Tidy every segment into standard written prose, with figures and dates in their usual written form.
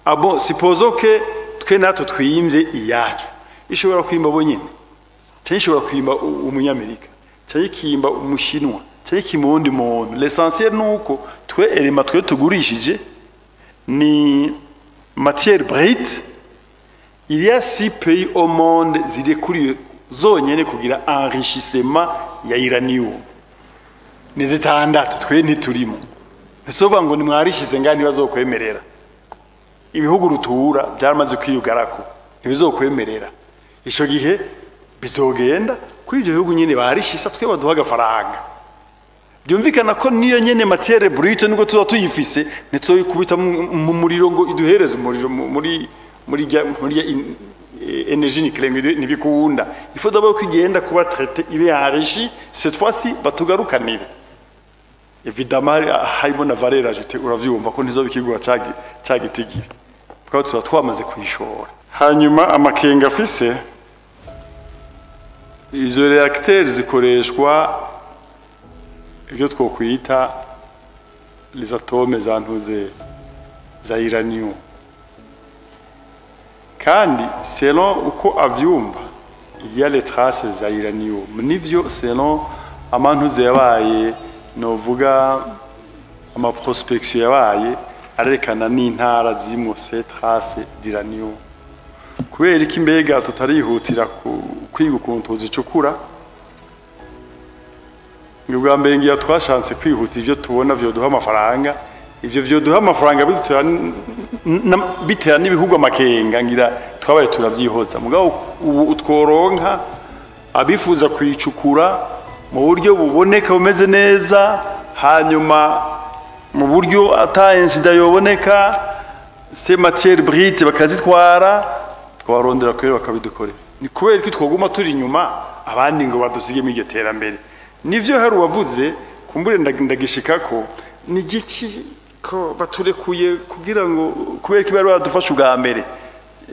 Ah bon, supposons que twe natwe twiyimvye iyacu, ishobora kwimba bo nyene, cyangwa ishobora kwimba umunyamerika, cyangwa ikimba umushinwa, cyangwa ikimba uwundi muntu. L'essentiel nuko twe élément twe tugurishije ni matière brute. Il y a 6 pays au monde zirekuriwe zonyene kugira enrichissement ya uranium, ni zitandatu, twe ntiturimo. Ntisovuga ngo nimwarishize ngaha ntibazokwemerera. Ibihugu rutura byaramaze kwiyugarako, ntibizokwemerera. Ico gihe bizogenda kuri ivyo bihugu nyene barishisa, twe baduha agafaranga. Byumvikana ko niyo nyene matière brute nubwo tuba tuyifise, ntituzobikubita mu muriro ngo iduhereze umuriro muri énergie nucléaire, ntibikunda. Il faut d'abord ko igenda kuba traité, ibe enrichi, cette fois-ci batugarukanire. Évidemment harimo na valeur ajoutée, uravyumva ko ntizobikigura cagitigira, kuko tuba twamaze kuyishora. Hanyuma amakenga afise, izo réacteurs zikoreshwa ibyo twokwita les atomes za ntuze za uranium, kandi selon uko avyumva il y a les traces za uranium. Nivyo, selon amantuze yabaye, novuga ama prospection yabaye, arerekana n'intara zimwo ces traces d'uranium. Kubera iki mbega tutarihutira kwiga ukuntu tuzicukura? Ngo bwa mbere ngiye twashatse kwihuta ivyo tubona vyoduha amafaranga, ivyo vyoduha amafaranga bitera n'ibihugu amakenga, ngira twabaye turavyihoza. Mugabo ubu tworonka abifuza kuyicukura mu buryo buboneka bumeze neza, hanyuma mu buryo ata incident yoboneka, ces matières brutes bakazitwara, twarondera kwera bakabidukorera. Ni kubera ko twoguma turi inyuma abandi ngo badusigemo iryo terambere? Nivyo, hari uwavuze kumbure ndagishikako, ni giki ko baturekuye kugira ngo kubera ko bari badufasha ubwa mbere?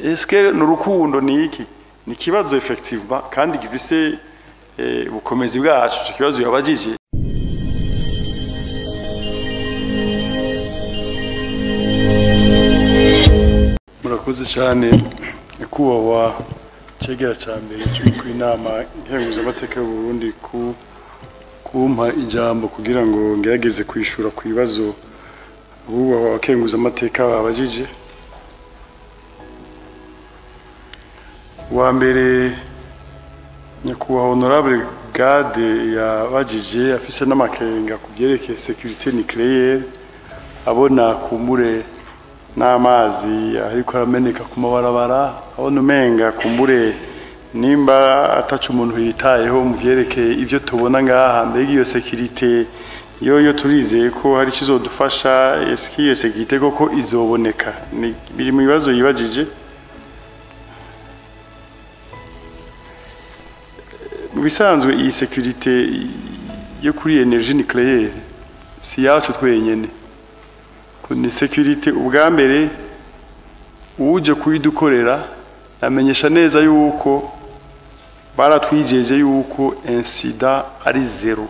Est-ce ni urukundo? Ni iki? Ni ikibazo effectivement kandi gifise ubukomezi bwacu, ico kibazo yabajije. Murakoze cyane, nyakubahwa cegera ca mbere cy'umukuru w'inama nkenguzamateka y'u Burundi, ku kumpa ijambo kugira ngo ngerageze kwishura ku bibazo abubahwa abakenguzamateka babajije. Uwa mbere, nyakubahwa honorable Gade, yabajije afise n'amakenga ku vyerekeye sécurité nucléaire, abona kumbure n'amazi ariko arameneka ku mabarabara, abona umenga kumbure nimba ataca umuntu yitayeho mu vyerekeye ivyo tubona ngaha, mbega iyo sécurité yoyo turizeye ko hari ikizodufasha? Est-ce iyo sécurité koko izoboneka? Ni biri mu bibazo yibajije. Mu bisanzwe iyi sécurité yo kuri énergie nucléaire si yacu twenyene, ko ni sécurité ubwa mbere uje kuyidukorera amenyesha neza yuko baratwijeje yuko incident ari zéro,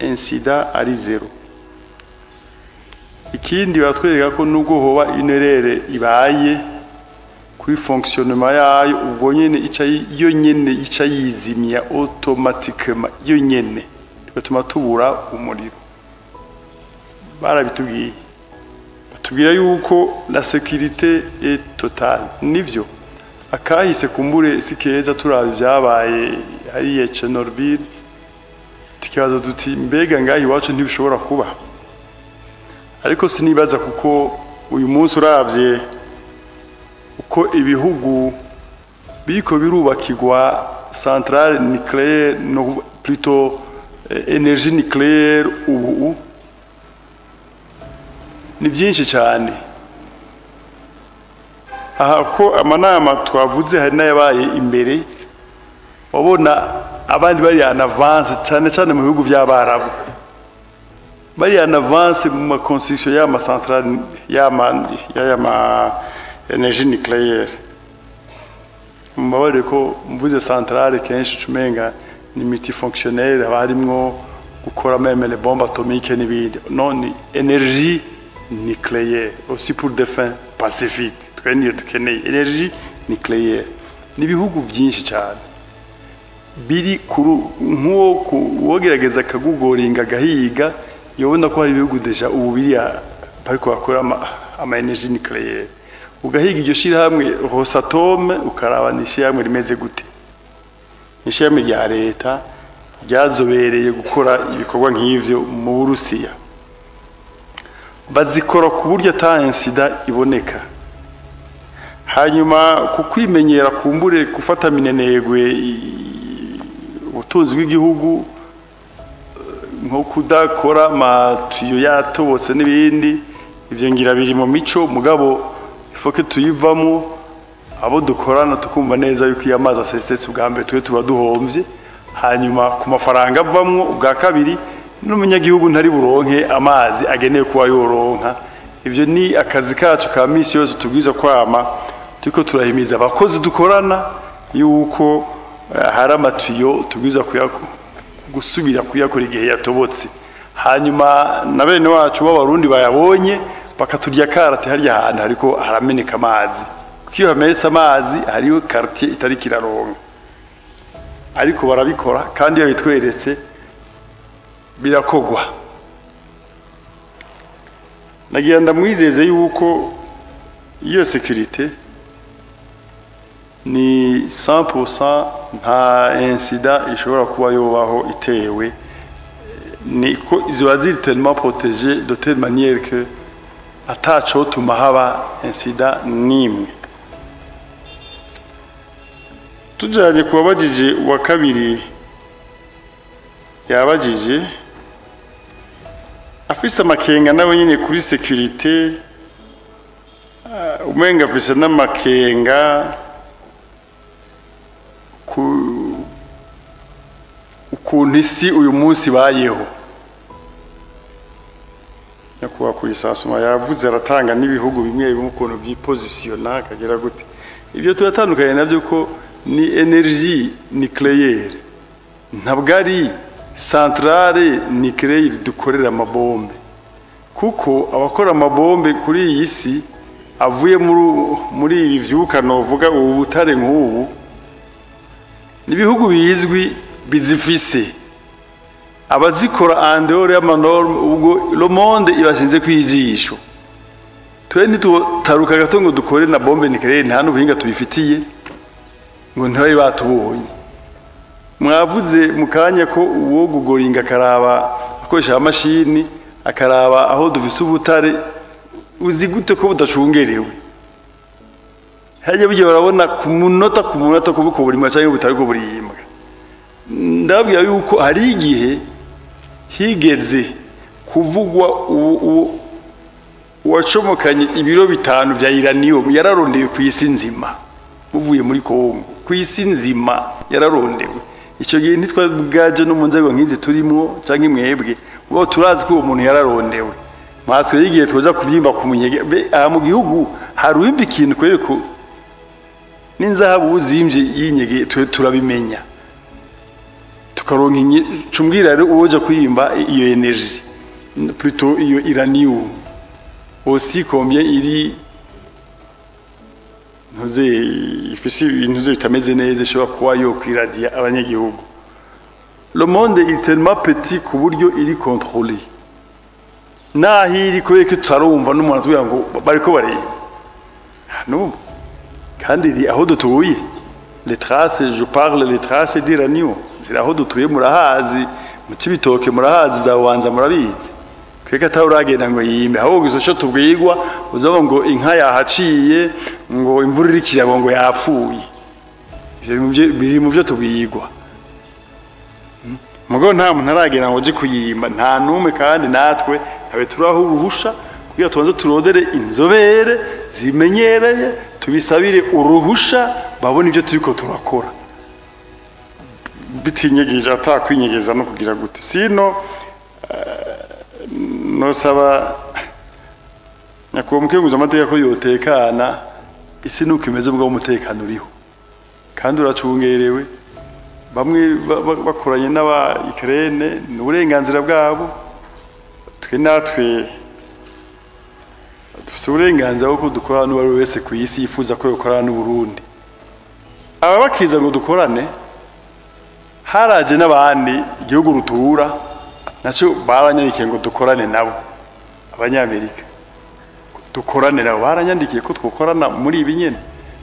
incident ari zéro. Ikindi, baratwereka ko nubwo hoba inerere ibaye kuri fonctionnement yayo, ubwo nyene ica yo nyene ica yizimya automatiquement, yo nyene, tugatuma tubura umuriro. Barabitubwiye, batubwira yuko la sécurité est totale. Nivyo, akahise kumbure si keza, turaba ibyabaye hariya Chernobyl, tukibaza duti mbega ngaho iwacu ntibishobora kuba? Ariko sinibaza, kuko uyu munsi uravye uko ibihugu biriko birubakirwa centrale nucléaire, no plutôt énergie nucléaire, ubu ni byinshi cyane. Aha ko amanama twavuze hari n'ayabaye imbere, wabona abandi bari en avance, cyane cyane mu bihugu by'Abarabu, bari en avance mu ma construction y'ama centrale y'ama énergie nucléaire. Mbabarire ko mvuze centrale kenshi cumenga ni multifonctionnel, haba harimwo gukora même les bombes atomiques n'ibindi. Non, ni énergie nucléaire aussi pour des fins pacifiques. Twe niyo dukeneye, énergie nucléaire. Ni ibihugu byinshi cyane biri kuri nk'uwo wogerageza akagugoringa agahiga, yobona ko hari ibihugu déjà ubu biriya bariko bakora ama énergie nucléaire. Ugahiga iryo shirahamwe Rosatom, ukaraba ni ishirahamwe rimeze gute. Ni ishirahamwe rya leta ryazobereye gukora ibikorwa nk'ivyo mu Burusiya. Bazikora ku buryo ata incident iboneka. Hanyuma ku kwimenyera, kumbure gufata minenegwe ubutunzi bw'igihugu, nko kudakora amatiyo yatobotse n'ibindi, ivyo ngira biri mu mico. Mugabo ifoke tuyivamo, abo dukorana tukumva neza yuko iyo amazi asesetse ubwa mbere twe tuba duhomvye, hanyuma ku mafaranga avamwo ubwa kabiri n'umunyagihugu ntari buronke amazi agenewe kuba yoronka. Ivyo ni akazi kacu ka misi yose, tubwiza kwama turiko turahimiza abakozi dukorana yuko hari amatiyo tubwiza gusubira kuyakora igihe yatobotse. Hanyuma na bene wacu b'Abarundi bayabonye bakaturya karate harya hantu hariko harameneka amazi, kuko iyo hamenetse amazi hariyo quartier itari kiraronka. Ariko barabikora, kandi iyo bitweretse birakogwa. Nagira ndamwizeze yuko iyo sécurité ni 100%, nta incident ishobora kuba yobaho itewe ni ko ziba ziri tellement protégées de telle manière que ataco tuma haba incident nimwe. Tujanye kubabajije, uwa kabiri yabajije afise amakenga nawe nyine kuri sécurité, umenga afise n'amakenga ku ukuntu isi uyu munsi bayeho. Nyakubahwa kuri sasuma yavuze, aratanga n'ibihugu bimwe bimwe ukuntu vyipositionna akagera gute. Ibyo turatandukanye nabyo, ko ni énergie nucléaire, ntabwo ari centrale nucléaire dukorera amabombe, kuko abakora amabombe kuri iyi si avuye muri ibi vyuka novuga ubu butare nk'ubu ni ibihugu bizwi bizifise, abazikora en dehors y'ama normes. Ubwo le monde ibashinze kwijisho. Twe ntitutaruka gato ngo dukore na bombe nucléaire, nta n'ubuhinga tubifitiye, ngo ntibabe batubonye. Mwavuze mu kanya ko uwo gugoringa akaraba akoresha amashini akaraba aho dufise ubutare, uzi gute ko budacungerewe? Hajya burya barabona ku munota ku munota ko buko burimwa cyangwa butari ko burimbwa. Ndababwira yuko hari igihe higeze kuvugwa uwacomokanye ibiro 5 vya uranium, yararondewe ku isi nzima, buvuye muri Kongo, ku isi nzima yararondewe. Icyo gihe ntitwabwaje no mu nzego nk'izi turimwo canke mwebwe ubwo turazi ko uwo muntu yararondewe. Mwaswe y'igihe twoza kuvyimba ku munyege aha mu gihugu hari uwimba ikintu kubera ko n'inzahabu uzimvye yinyege, twe turabimenya tukaronka. Cumbwira rero uwoja kwimba iyo énergie, plutôt iyo uranium aussi, combien iri ntuze ifise ibintu bitameze neza ishobora kuba yo kwiradiya abanyagihugu. Le monde est tellement petit ku buryo iri contrôlé naho iri, kubera ko tutarumva n'umuntu atubwira ngo bariko bareba n'ubu, kandi iri aho dutuye. Les traces, je parle, les traces d'uranium ziri aho dutuye, murahazi mu Cibitoke, murahazi za Bubanza, murabizi. Kweka atawe uragenda ngo yimbe, ahubwo gusa ico tubwirwa uzoba ngo inka yahaciye, ngo imvura iriko iragwa, ngo yapfuye. Ivyo biri mu byo tubwirwa. Mugabo nta muntu aragenda ngo aje kuyimba, nta numwe. Kandi natwe ntabe turaho uruhusha kugira tubanze turodere inzobere zimenyereye, tubisabire uruhusha, babone ibyo turiko turakora bitinyegeje, atakwinyegeza no kugira gute. Sino nosaba nyakubahwa umukenguza amategeko ko yotekana. Isi nuko imeze, mugabo umutekano uriho kandi uracungerewe. Bamwe bakoranye n'aba Ukraine ni uburenganzira bwabo, twe natwe Dufite uburenganzira bwo dukorana n'uwari wese ku isi yifuza ko yokorana n'Uburundi. Aba bakiza ngo dukorane, haraje n'abandi igihugu rutura nacyo baranyandikiye ngo dukorane nabo, Abanyamerika dukorane nabo, baranyandikiye ko twokorana muri ibi nyene.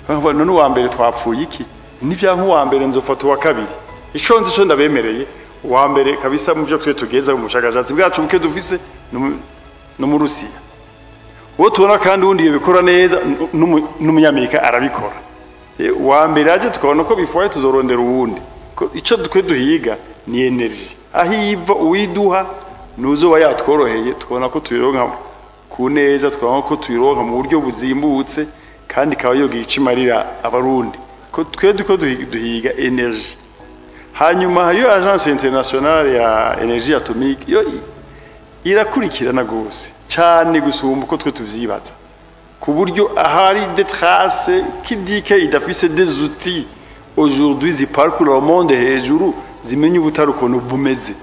Bavuga, none uwa mbere twapfuye iki? Nivyanka uwa mbere, nzofata uwa kabiri. Ico nzi, ico ndabemereye, uwa mbere kabisa mu byo twe tugeza mu bushakashatsi bwacu buke dufise no mu Rusiya. Uwo tubona kandi wundi yabikora neza n'Umunyamerika arabikora. Uwa mbere aje tukabona ko bifoye, tuzorondera uwundi. Ico dukwiye duhiga ni énergie, aho iva, uwiduha nuzoba yatworoheye, tukabona ko tuyironka ku neza, tukabona ko tuyironka mu buryo buzimbutse, kandi ikaba yogira ico imarira Abarundi. Ko twe duko duhiga énergie. Hanyuma hariyo Agence internationale ya énergie atomique, yo irakurikirana gose cyane gusumba uko twe tuvyibaza, ku buryo ahari des traces qui dit que idafise des outils aujourd'hui ziparcourt le monde hejuru, zimenye ubutari ukuntu bumeze,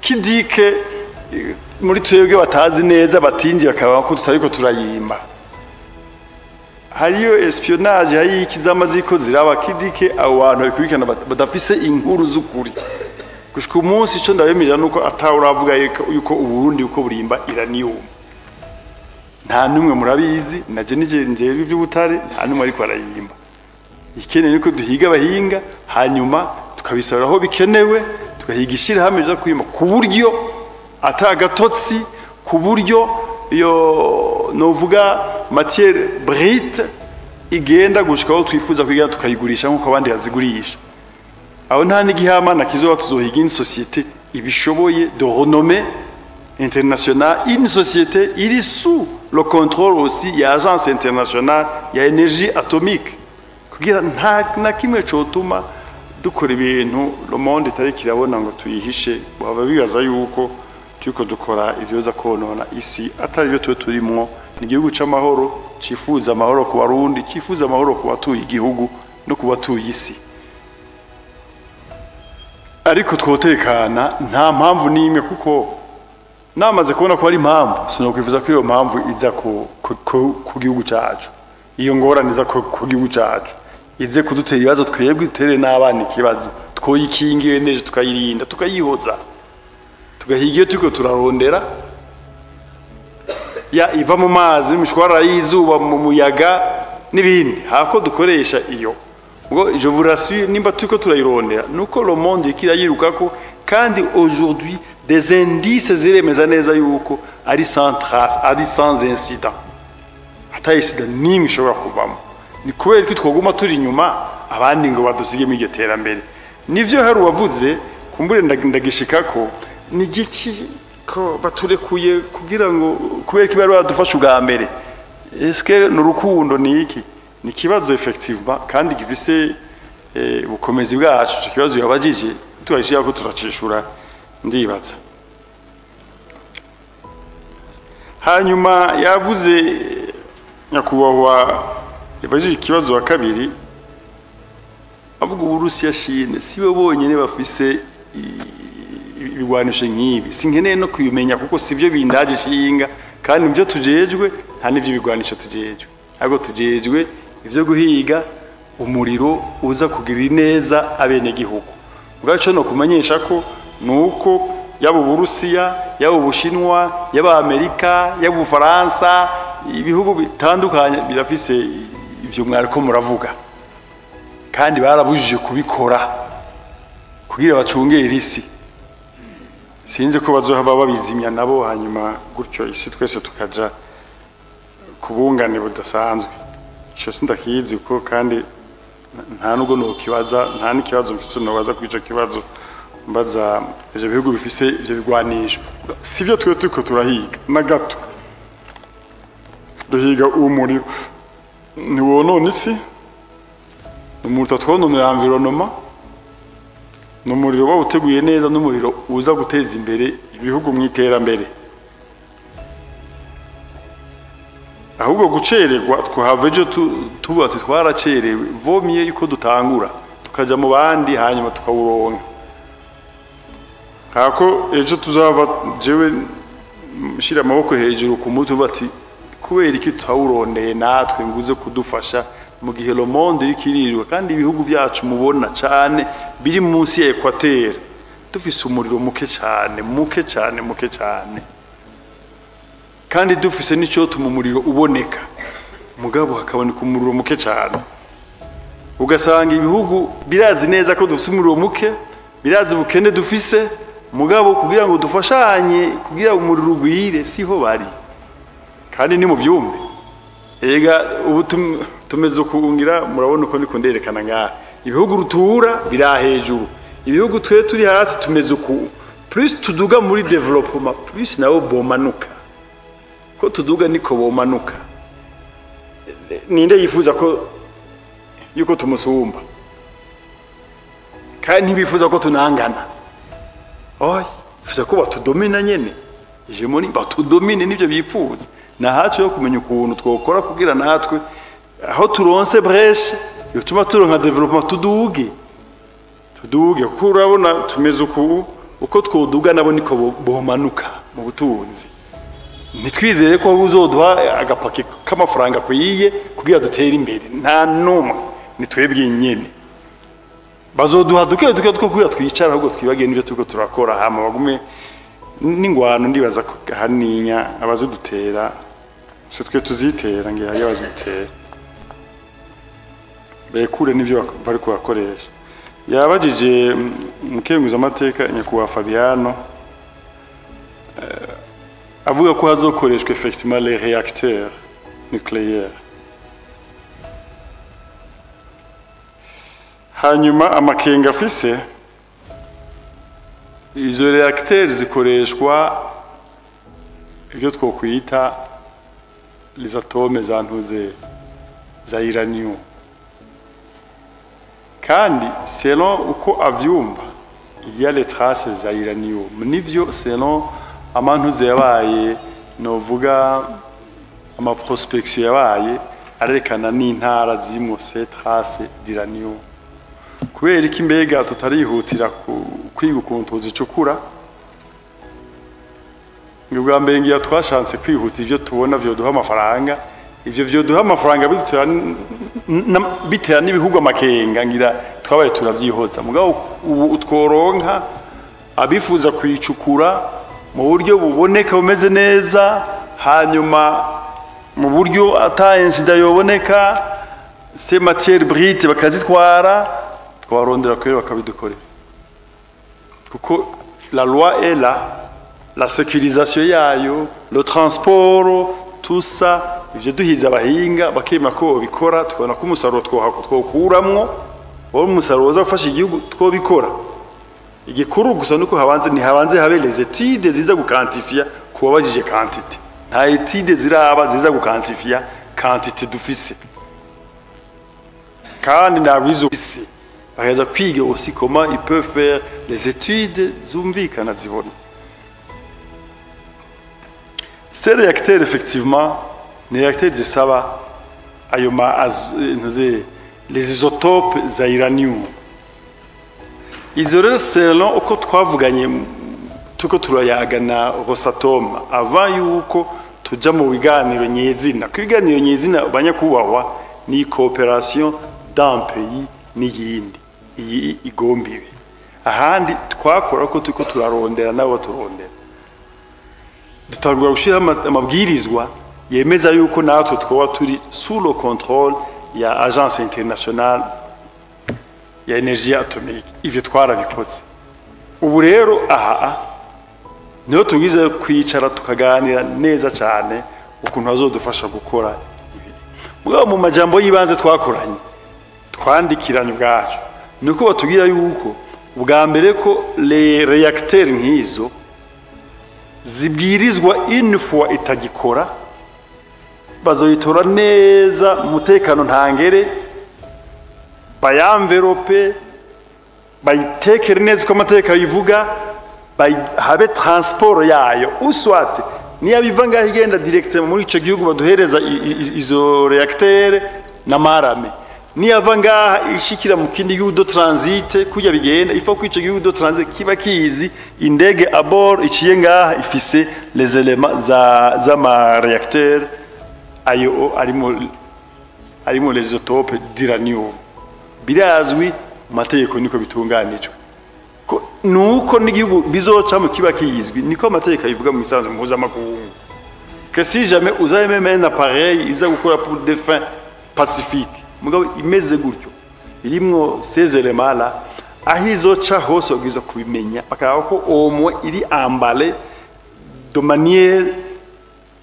qui dit que muri twebwe batazi neza, batinjiye bakaba ko tutariko turayimba, hariyo espionnage, hariyo ikizama ziko ziraba, qui dit que abo bantu babikurikirana badafise inkuru z'ukuri. Gushika umunsi, ico ndabemeje nuko atawe uravuga yuko Uburundi uko burimba uranium. Nta numwe murabizi, naje nije njejwe ivy'ubutare, nta numwe ariko arayimba. Ikeneye niko duhiga abahinga, hanyuma tukabisabira aho bikenewe, tugahiga ishirahamwe ryo kwima ku buryo ata gatotsi, ku buryo iyo novuga matière brute igenda gushika aho twifuza kwiga, tukayigurisha nk'uko abandi bazigurisha. Aho nta n'igihamana kizoba, tuzohiga une société ibishoboye de renommée internationale, une société iri sous le contrôle aussi ya Agence internationale ya énergie atomique, kugira nta na kimwe cotuma dukora ibintu le monde itari kirabona ngo tuyihishe. Baba bibaza yuko turiko dukora ivyoza konona isi, atari byo. Twe turimwo ni igihugu c'amahoro, cifuza amahoro ku Barundi, cifuza amahoro ku batuye igihugu no ku batuye isi. Ariko twotekana, nta mpamvu n'imwe, kuko namaze kubona ko ari impamvu, sinokwifuza ko iyo mpamvu iza ku gihugu cacu, iyo ngorane iza ku gihugu cacu, ize kudutera ibibazo twebwe, dutere n'abana ikibazo. Twoyikingiye neza, tukayirinda, tukayihoza, tugahiga iyo turiko turarondera ya iva mu mazi, mu mishwarara y'izuba, mu muyaga n'ibindi, hako dukoresha iyo. Ubwo je vous rassure, nimba turiko turayirondera nuko le monde ikirayirukako, kandi aujourd'hui des indices ziremeza neza yuko ari sans trace, ari sans incident, ata incident n'imwe ishobora kuvamo. Ni kubera ko twoguma turi inyuma abandi ngo badusigemo iryo terambere? Nivyo, hari uwavuze, kumbure ndagishikako, ni giki ko baturekuye kugira ngo kubera ko bari badufasha ubwa mbere? Est-ce que ni urukundo? Ni iki? Ni ikibazo effectivement kandi gifise ubukomezi bwacu. Ico kibazo yabajije turashira ko turacishura, ndibaza. Hanyuma yavuze, nyakubahwa yabajije ikibazo wa kabiri, avuga Uburusiya, Chine, si bo bonyene bafise ibigwanisho nk'ibi. Sinkeneye no kubimenya kuko sivyo bindaje ishinga, kandi muvyo tujejwe nta n'ivyo bigwanisho tujejwe, ahubwo tujejwe ivyo guhiga umuriro uza kugirira neza abenegihugu. Ubwaco no kumenyesha ko nuko yaba Uburusiya, yaba Ubushinwa, yaba Amerika, yaba Ubufaransa, ibihugu bitandukanye birafise ivyo mwariko muravuga, kandi barabujije kubikora kugira bacungere isi. Sinzi ko bazohava babizimya nabo, hanyuma gutyo isi twese tukaja ku bungane budasanzwe. Ico sindakizi kuko kandi nta nubwo nokibaza, nta n'ikibazo mfise nobaza kuri ico kibazo, mbaza ivyo bihugu bifise ivyo bigwanisho. Sivyo twe turiko turahiga na gato. Duhiga uwo muriro ntiwonona isi, ni umuriro utatwononera environnement, ni umuriro bawuteguye neza, n'umuriro uza guteza imbere ibihugu mu iterambere. Ahubwo gucererwa twahava ejo tuvuga ati twaracerewe, vomiye yuko dutangura tukaja mu bandi, hanyuma tukawuronka, hako ejo tuzava jewe nshira amaboko hejuru ku mutwe uvuga ati Kubera iki tutawurondeye natwe ngo uze kudufasha mu gihe le monde iriko iriruka, kandi ibihugu vyacu mubona cane biri munsi ya équateur dufise umuriro muke cane, muke cane, muke cane, kandi dufise n'icotuma umuriro uboneka, mugabo hakaboneka umuriro muke cane? Ugasanga ibihugu birazi neza ko dufise umuriro muke, birazi ubukene dufise, mugabo kugira ngo dufashanye kugira umuriro ugwire siho bari. Kandi ni mu vyumve ega ubu tumeze ukungira, murabona uko ndiko nderekana ngaha, ibihugu rutura biri hejuru, ibihugu twe turi hasi tumeze uku. Plus tuduga muri développement, plus nabo bomanuka. Ko tuduga niko bomanuka. Ninde yifuza ko yuko tumusumba? Kandi ntibifuza ko tunangana. Oya, bifuza ko batudomina nyene, hégémonie, batudomine, nivyo bifuza. Na hacu yo kumenya ukuntu twokora kugira natwe aho turonse brèche yotuma turonka développement, tuduge, tuduge, kuko urabona tumeze uku, uko twoduga nabo niko bomanuka mu butunzi. Ntitwizere ko uzoduha agapaki k'amafaranga akwiye kugira dutere imbere, nta n'umwe, ni twebwe nyene. Bazoduha duke duke two kugira twicara, ahubwo twibagiye n'ivyo turiko turakora, hama bagume n'ingwano. Ndibaza ko haninya abazidutera si twe tuzitera, ngiye hariyo abazidutera bekure n'ivyo bari kubakoresha. Yabajije mukenguza amateka nyakubahwa Fabiano, avuga ko hazokoreshwa effectivement les réacteurs nucléaires. Hanyuma amakenga afise, izo réacteurs zikoreshwa ibyo twokwita les atomes za ntuze za uranium, kandi selon uko avyumva il y a les traces za uranium. Nivyo, selon amantuze yabaye, novuga ama prospection yabaye, arerekana n'intara zimwo ces traces d'uranium. Kubera iki mbega tutarihutira kwiga ukuntu tuzicukura? Ngo bwa mbere ngiye twashatse kwihuta ivyo tubona vyoduha amafaranga, ivyo vyoduha amafaranga bitera n'ibihugu amakenga, ngira twabaye turavyihoza. Mugabo ubu tworonka abifuza kuyicukura mu buryo buboneka, bumeze neza, hanyuma mu buryo ata incident yoboneka, ces matières brutes bakazitwara, twabarondera kwera bakabidukorera, kuko la loi est là, la sécurisation yayo, le transport, tout ça. Ivyo duhiza abahinga bakema ko bikora, tukabona ko umusaruro twokuramwo wowe umusaruro uza gufasha igihugu, twobikora. Igikuru gusa nuko habanze ntihabanze habe les études ziza gukantifia. Kubabajije quantité, nta étude ziraba ziza gukantifia quantité dufise, kandi nabwizo isi bakaza kwiga aussi comment ils peuvent faire les études zumvikana zibona. Ces réacteurs, effectivement, ni réacteurs zisaba ayo ma ntuze les isotopes za uranium. Izo rero, selon uko twavuganye tuko turayaga na Rosatom avant yuko tuja mu biganiro nyezina, ko ibiganiro nyezina, banyakubahwa, ni coopération d'un pays n'iyindi, iyi igomba ibe ahandi. Twakora ko turiko turarondera nabo turondera, dutangura gushiraho amabwirizwa yemeza yuko natwe twoba turi sous le contrôle ya Agence internationale ya énergie atomique. Ivyo twarabikoze. Ubu rero aha niho tugize kwicara tukaganira neza cyane ukuntu bazodufasha gukora ibi. Mugabo mu majambo y'ibanze twakoranye, twandikiranye ubwacu, nuko batubwira yuko ubwa mbere ko les réacteurs nk'izo zibwirizwa, une fois itagikora, bazoyitora neza mu mutekano ntangere, bayamverope, bayitekere neza uko amategeko abivuga, habe transport yayo, uswate niyo biva ngaho igenda directement muri ico gihugu baduhereza izo réacteur na marame, niyo ava ngaha ishikira mu kindi gihugu de transit, kujya bigenda ifo ko ico gihugu de transit kiba kizi indege à bord iciye ngaha ifise les éléments za z'ama réacteur. Ayo arimo les isotopes d'uranium, birazwi mu mategeko, niko bitunganijwe. Ko nuko n'igihugu bizocamo kiba kiyizwi, niko amategeko abivuga mu misanzu mpuzamakungu, que si jamais vous avez même un appareil iza gukora pour des fins pacifiques, mugabo imeze gutyo, irimwo ces éléments là, aho izoca hose babwirizwa kubimenya, bakaraba ko au moins iri emballé de manière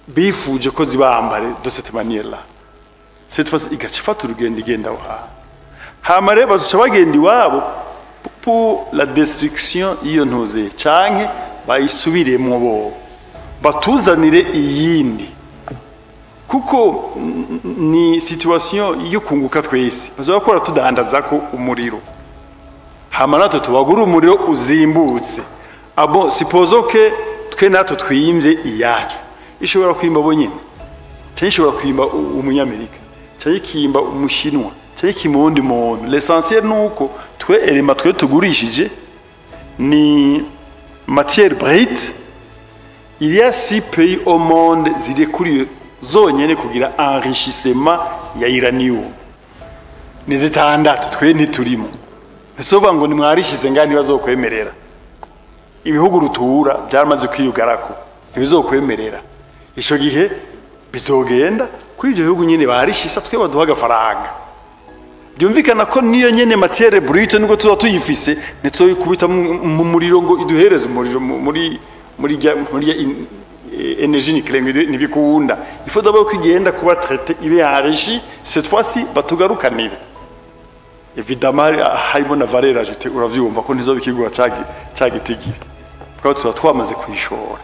bifuje ko ziba emballé de cette manière là. Cette fois igaca ifata urugendo, igenda aho hantu. Hama rero bazoca bagenda iwabo pour la destruction y'iyo ntuze, canke bayisubiremwo, bo batuzanire iyindi, kuko ni situation yo kunguka twese. Bazoba bakora tudandaza ko umuriro, hama natwe tubagura umuriro uzimbutse. Abo supposons que twe natwe twiyimvye iyacu, ishobora kwimba bo nyene, cyangwa ishobora kwimba umunyamerika, cyangwa ikimba umushinwa, cyangwa ikimba uwundi muntu. L'essentiel nuko twe élément twe tugurishije ni matière brute. Il y a 6 pays au monde zirekuriwe zonyene kugira enrichissement ya uranium, ni zitandatu, twe ntiturimo. Ntisovuga ngo nimwarishize ngaha, ntibazokwemerera. Ibihugu rutura byaramaze kwiyugarako, ntibizokwemerera. Ico gihe bizogenda kuri ivyo bihugu nyene barishisa, twe baduha agafaranga. Byumvikana ko niyo nyene matière brute, nubwo tuba tuyifise, ntituzobikubita mu muriro ngo iduhereze umuriro muri rya énergie nucléaire, ngo ntibikunda. Il faut d'abord ko igenda kuba traité, ibe enrichi, cette fois-ci batugarukanire. Évidemment harimo na valeur ajoutée, uravyumva ko ntizobikigura ca gitigiri, kuko tuba twamaze kuyishora.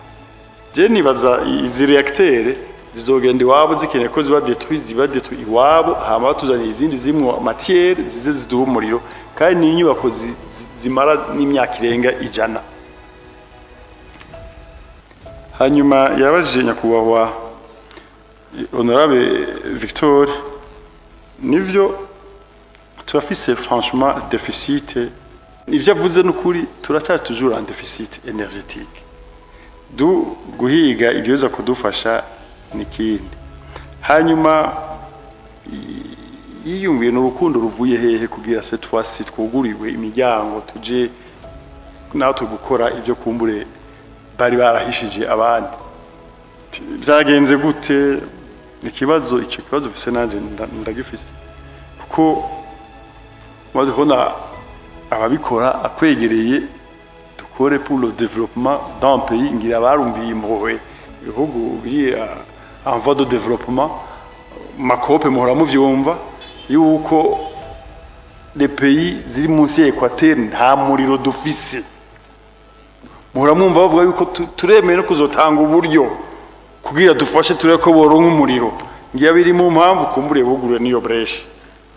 Je nibaza izi réacteur zizogenda iwabo, zikeneye ko ziba détruit, ziba détruit iwabo, hama batuzaniye izindi zimwo matière, zize ziduha umuriro. Kandi ni inyubako zimara n'imyaka irenga 100. Hanyuma yabajije nyakubahwa honorable Victor, nivyo, turafise franchement déficit. Ivyo avuze n'ukuri, turacyari toujours en déficit énergétique. Du guhiga ibyoza kudufasha n'ikindi. Hanyuma yiyumviye n'urukundo ruvuye hehe kugira cette fois-ci twuguriwe imiryango, tuje natwe gukora ibyo kumbure bari barahishije abandi. Byagenze gute? Ikibazo, icyo kibazo mfise nanje ndagifise, kuko maze kubona ababikora akwegereye, dukore pour le développement d'un pays. Ngira barumviye impuhwe ibihugu biri en voie de développement. Makope muhora muvyumva yuko les pays ziri munsi ya équateur nta muriro dufise. Muhora mwumva bavuga yuko turemeye no kuzotanga uburyo kugira dufashe turebe ko boronka umuriro. Ngira biri mu mpamvu kumbure bugurure niyo brèche,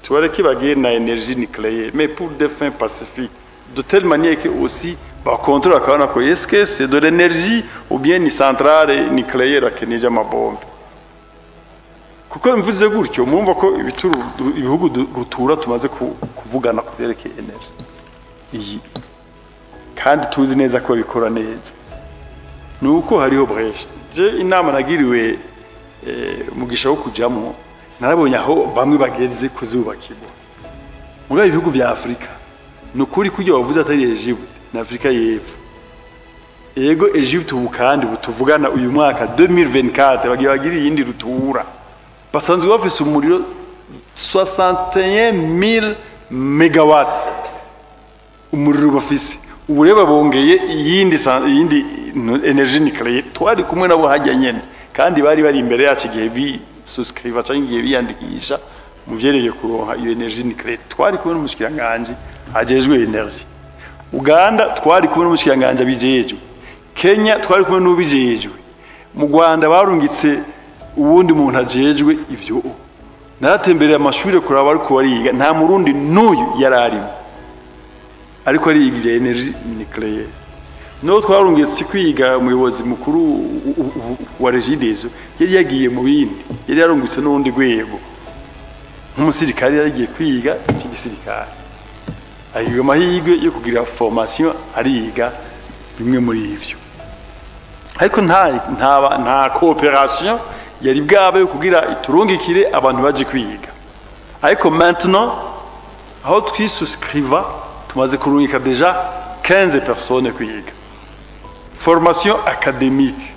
tubareke bagiye na énergie nucléaire, mais pour des fins pacifiques, de telle manière que aussi bakontrola, bakabona ko est-ce que c'est de l'énergie ou bien ni centrale nucléaire akeneye amabombe. Kuko mvuze gutyo, murumva ko ibituru ibihugu rutura tumaze kuvugana ku byerekeye énergie iyi, kandi tuzi neza ko babikora neza, ni uko hariho brèche. Je inama nagiriwe umugisha wo kujamwo, narabonye aho bamwe bageze kuzubakirwa. Muri ibihugu vya Afrika, ni ukuri kurya bavuze atari Egypte na Afrika y'Epfo. Ego, Egypte ubu kandi butuvugana uyu mwaka 2024 bagiye bagira iyindi rutura, basanzwe bafise umuriro 61,000 megawatts, umuriro bafise. Ubu rero babongeye iyindi énergie nucléaire. Twari kumwe nabo hajya nyene, kandi bari imbere yacu igihe bi souscriva cyangwa igihe biyandikisha mu vyerekeye kuronka iyo énergie nucléaire. Twari kumwe n'umushikiranganje ajejwe énergie. Uganda twari kumwe n'umushikiranganje abijejwe. Kenya twari kumwe n'ubijejwe. Mu Rwanda barungitse uwundi muntu ajejwe ivyo. Naratembereye amashuri kuraba ariko bariga, nta murundi n'uyu yari arimo ariko ariga ibya énergie nucléaire. No twarungitse kwiga umuyobozi mukuru wa Regideso yari yagiye mu bindi, yari yarungitse n'urundi rwego nk'umusirikare, yari yagiye kwiga iby'igisirikare, ahiga amahirwe yo kugira formation, ariga bimwe muri ivyo. Ariko nta coopération yari bwabe kugira iturungikire abantu baje kwiga. Ariko maintenant aho twisouscriva, tumaze kurungika déjà 15 personnes kwiga formation académique.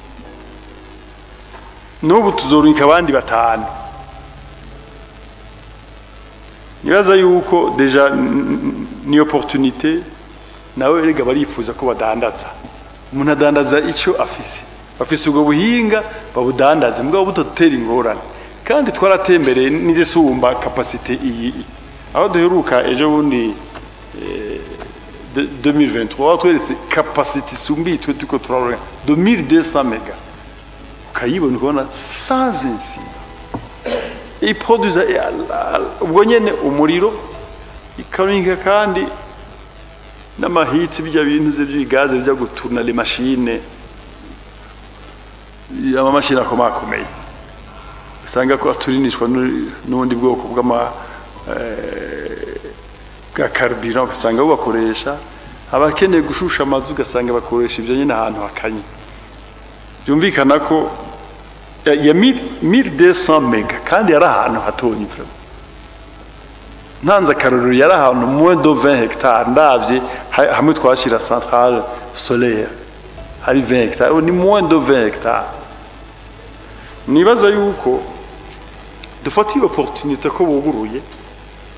N'ubu tuzorungika abandi 5. Nibaza yuko déjà ni opportunité. Nawe erega barifuza ko badandaza. Umuntu adandaza icyo afise, bafise ubwo buhinga babudandaze, mugabo butatera ingorane. Kandi twaratembereye n'izisumba capacité iyi. Aho duheruka ejo bundi 2023 tweretse capacité isumbiye twe tuko turaronka 2200 mega, ukayibona ukabona sans incident. Iproduza ubwo nyene umuriro, ikarinka kandi n'amahiti bijya bintu ze by'igaze bijya guturna les machines, amamashini akomakomeye usanga ko aturinishwa n'ubundi bwoko bw'ama bwa carburant, ugasanga bo bakoresha. Abakeneye gushusha amazu ugasanga bakoresha ibyo nyine ahantu hakanye. Byumvikana ko ya 1200 mega kandi yari ahantu hatonye vraiment. Ntanze akarorero, yari ahantu moins de 20 hectares. Ndavye hamwe twashira centrale solaire hari 20 hectares, ni moins de 20 hectares. Nibaza yuko dufata iyo opportunité ko buguruye,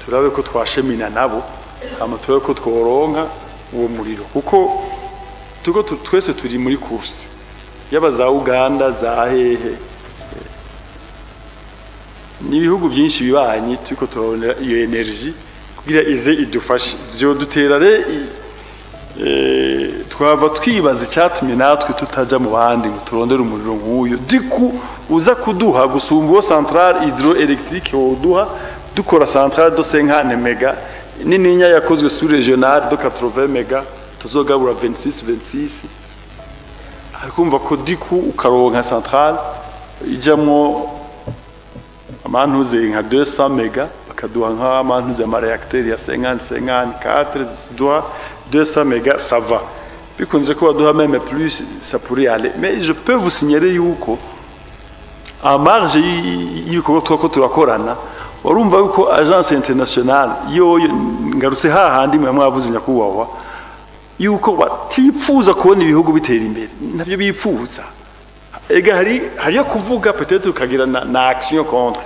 turabe ko twashemina nabo, hama turabe ko tworonka uwo muriro, kuko tuko twese turi muri course, yaba za Uganda, za hehe, n'ibihugu byinshi bibanyi. Turiko turabona iyo energie kugira ize idufashe, vyodutera re twava twibaza icyatumye natwe tutaja mu bandi ngo turondere umuriro nk'uyu diku uza kuduha gusumba uwo centrale hydroélectrique woduha. Dukora centrale de 50 mega nininya yakozwe sous régional de 80 mega, tuzogabura 26 26. Arikumva ko diku ukaronka centrale ijamwo amantuze nka 200 mega, bakaduha nk'amantuze ama réacteur ya 50 54, ziduha 200 mega, ça va. Bikunze ko baduha même plus, ça pourrait aller. Mais je peux vous signaler yuko en marge y'ibikorwa twako turakorana, warumva yuko agence internationale yoyo, ngarutse hahandi mwe mwavuze nyakubahwa, yuko batipfuza kubona ibihugu bitera imbere. Ntabyo bipfuza. Ega hari hariyo kuvuga, peut-être ukagira na action contre.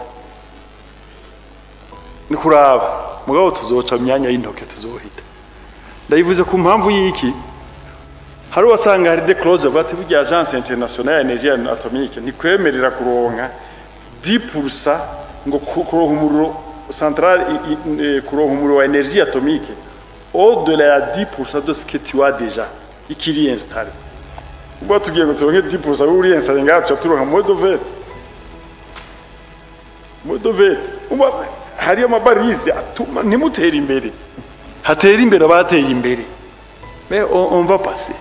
Ni kuraba, mugabo tuzoca mu myanya y'intoke, tuzohita. Ndayivuze ku mpamvu y'iki? Hari wasanga hari des clauses bavuga ati burya agence internationale ya énergie atomique ntikwemerera kuronka 10%, ngo kuronka umuriro centrale, kuronka umuriro wa énergie atomique au-delà ya 10% de ce que tu as déjà ikiri installé. Ubwo tugiye ngo turonke 10% uri installé ngaha, tuca turonka moins de 20, moins de 20. Ubwo hariyo amabarizi atuma ntimutere imbere, hatera imbere abateye imbere. Mais on va passer,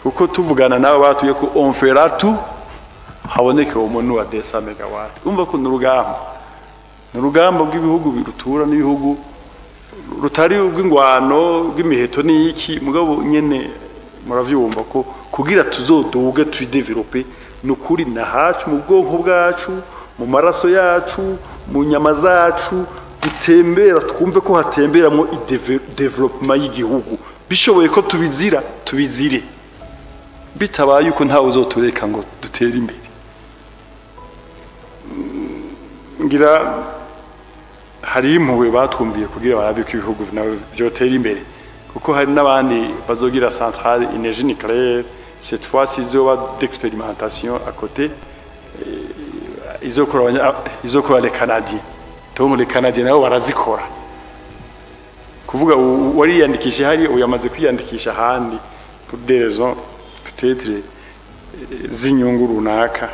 kuko tuvugana nawe batuye ko on fera tout haboneke uwo muntu wa 200 megawatt. Umva ko ni urugamba rw'ibihugu birutura n'ibihugu rutari ubw'ingwano bw'imiheto n'iki. Mugabo nyene muravyumva ko kugira tuzoduge tuyidevelope, ni ukuri na hacu mu bwonko bwacu, mu maraso yacu, mu nyama zacu dutembera, twumve ko hatemberamo développement y'igihugu. Bishoboye ko tubizira, tubizire. Bitabaye uko, ntawe uzotureka ngo dutere imbere. Ngira hari impuhwe batwumviye kugira barabe ko ibihugu nawe byotera imbere, kuko hari n'abandi bazogira centrale énergie nucléaire. Cette fois-ci izoba d'expérimentation à côté, izokora izokora les Canadiens. Donc les Canadiens nabo barazikora. Kuvuga wariyandikisha hari uyamaze kwiyandikisha ahandi pour des raisons peut-être z'inyungu runaka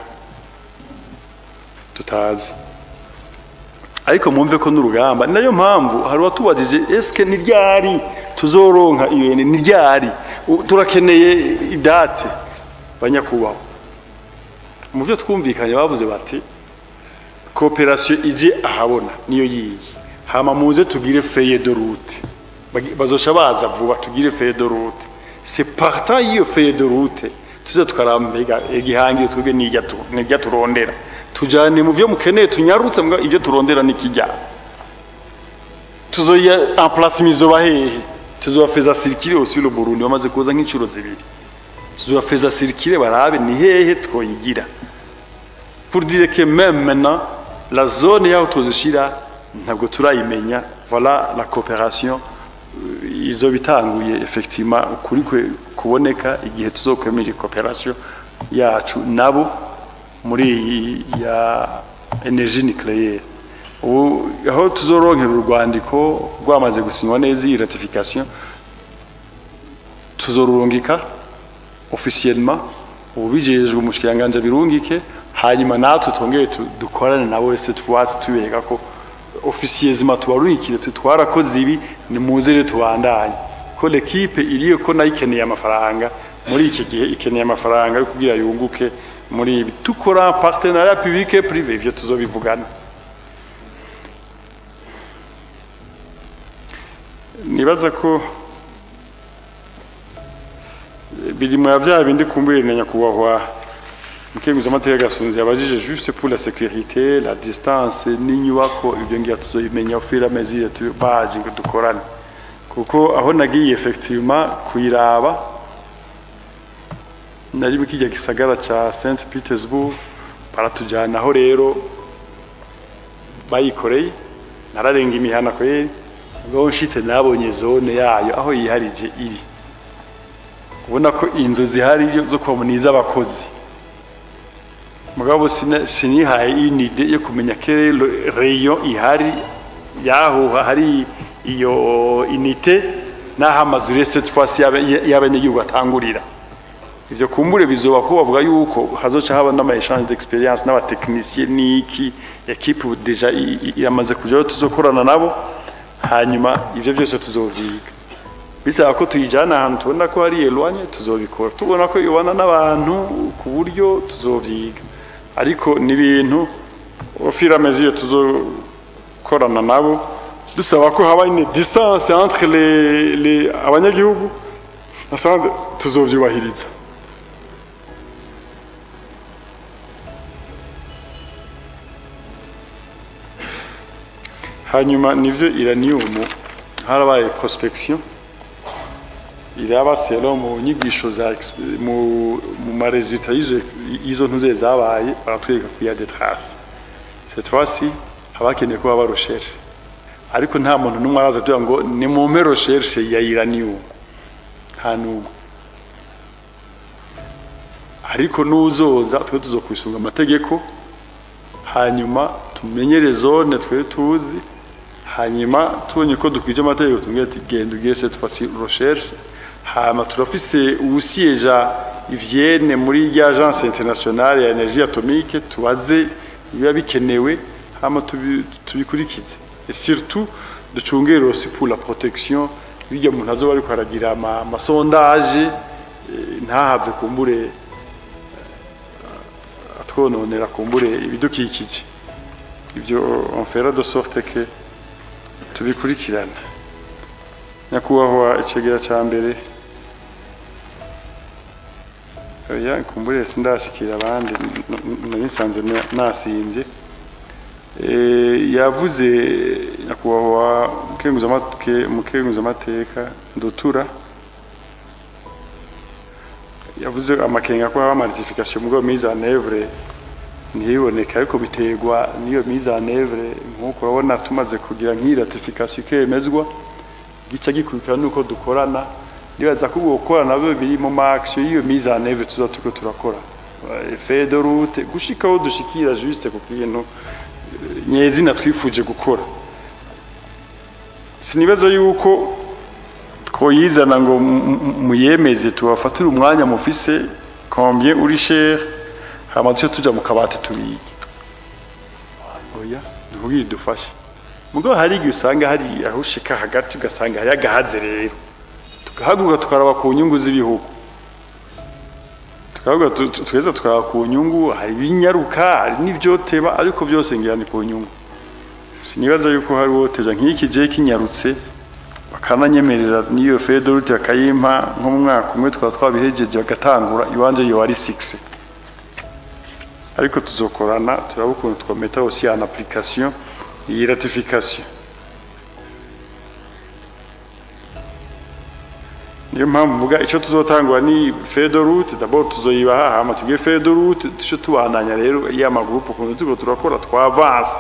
tutazi. Ariko mwumve ko n'urugamba. Nayo mpamvu hari uwatubajije: eske ni ryari tuzoronka iyo? Ni ryari? Turakeneye i date. Banyakubahwa, mu byo twumvikanye bavuze bati coopération ije ahabona niyo yiyi, hama muze tugire feuille de route. Bazosha baza vuba tugire feuille de route. C'est partant y'iyo feuille de route tuze tukarambega igihangiro twebwe nijya turondera. Tujane mu byo mukeneye tunyarutse, mbwa ibyo turondera nikijya tuzoya emplacement izoba hehe, tuzobafeza circuler aussi le Burundi bamaze kuza nk'incuro zibiri, tuzobafeza circuler barabe ni hehe twoyigira, pour dire que même maintenant la zone yaho tuzishira ntabwo turayimenya. Voilà la coopération izo bitanguye effectivement ukuri kuboneka igihe tuzokwemera coopération yacu nabo muri ya énergie nucléaire. Ubu aho tuzoronkera urwandiko rwamaze gusinywa neza iyi ratification, tuzorurungika officiellement, ubijejwe umushikiranganje birungike, hanyuma natwe twongere dukorane nabo wese twatsi tubereka ko officieusement tubarungikire twarakoze ibi, ni muzere tubandanye ko l'équipe iriyo, ko nayo ikeneye amafaranga muri iki gihe, ikeneye amafaranga yo kugira yunguke muri ibi tukora partenariat public et privé, ivyo tuzobivugana. Nibaza ko biri mu vya bindi kumbuye na nyakubahwa mukenguza amateka Gasunzi yabajije juste pour la sécurité, la distance n'inyubako, ibyo ngiye tuzoyimenya au fur et à mesure baje ngo dukorane, kuko aho nagiye effectivement kuyiraba nari mu kijya gisagara ca Saint Petersburg, baratujyana aho rero bayikoreye, nararenga imihana kweri, ubwo nshitse nabonye zone yayo aho yiharije iri, ubona ko inzu zihari zo kuba ni iz'abakozi, mugabo sinihaye une idée yo kumenya que rayon ihari yaho hari iyo unité n'aho amazu rero cette fois-ci y'abenegihugu atangurira. Ivyo kumbure bizoba ko bavuga yuko hazoca haba n'ama échange d'expérience n'abatechniciens n'iki, équipe déjà iramaze kujayo tuzokorana nabo, hanyuma ivyo vyose tuzovyiga. Bisaba ko tuyijana ahantu tubona ko hari éloigné, tuzobikora, tubona ko ibana n'abantu ku buryo tuzovyiga, ariko ni ibintu au fur et à mesure tuzokorana nabo, dusaba ko haba une distance entre les abanyagihugu nasanze tuzovyubahiriza. Hanyuma nivyo uranium harabaye prospection iraba selon mu nyigisho za mu ma résultats y'izo ntuze zabaye, baratwereka ko ya des traces. Cette fois-ci habakeneye ko baba recherche, ariko nta muntu n'umwe araza tugira ngo ni mu recherche ya uranium, nta n'umwe. Ariko nuzoza twe tuzokwisunga amategeko, hanyuma tumenyere zone twe tuzi, hanyuma tubonye ko dukwije amategeko tumubwire ati genda ugire cette fois-ci recherche. Hama turafise uwusieja i Vienne muri rya agence internationale ya énergie atomique, tubaze ibiba bikenewe, hama tubikurikize, et surtout ducungere aussi pour la protection bijya umuntu azoba ariko aragira ama sondage, ntahave kumbure atwononera kumbure ibidukikije. Ibyo on fera de sorte que tubikurikirana. Nyakubahwa icegera ca mbere, oya kumbure sindashikira abandi, nari nsanze nasimvye. Yavuze nyakubahwa mukenguzamateka Ndotura, yavuze amakenga ko haba ama ratification mugabo mise en œuvre ntiboneka, ariko biterwa n'iyo mise en œuvre. Nk'uko urabona tumaze kugira nk'iyi ratification ikemezwa, gica gikurikira nuko dukorana, nibaza ko gukorana nabyo biri mu ma action y'iyo mise en œuvre tuza turiko turakora feuille de route gushika aho dushikira juste ku kintu nyezina twifuje gukora. Sinibaza yuko twoyizana ngo muyemeze, tubafatire umwanya mufise combien uri cher, hama duce tuja mu kabati tubige, oya ntubwire dufashe. Mugabo hari igihe usanga hari aho ushika hagati ugasanga hari agahaze, rero tugahaguruka tukaraba ku nyungu z'ibihugu, tukavuga tweza tukaraba ku nyungu, hari ibinyaruka hari n'ivyoteba, ariko byose ngira ni ku nyungu. Sinibaza yuko hari woteja nk'iki je kinyarutse bakananyemerera n'iyo feuille de route bakayimpa nko mu mwaka umwe twaba twabihejeje bagatangura, iwanje yo ari 6. Ariko tuzokorana turaba ukuntu twometa aussi en application iyi ratification. Niyo mpamvu mvuga ico tuzotangwa ni feuille de route. D'abord tuzoyibaha, hama tugire feuille de route, tuce tubandanya rero ya magroupe ukuntu turiko turakora twavanse.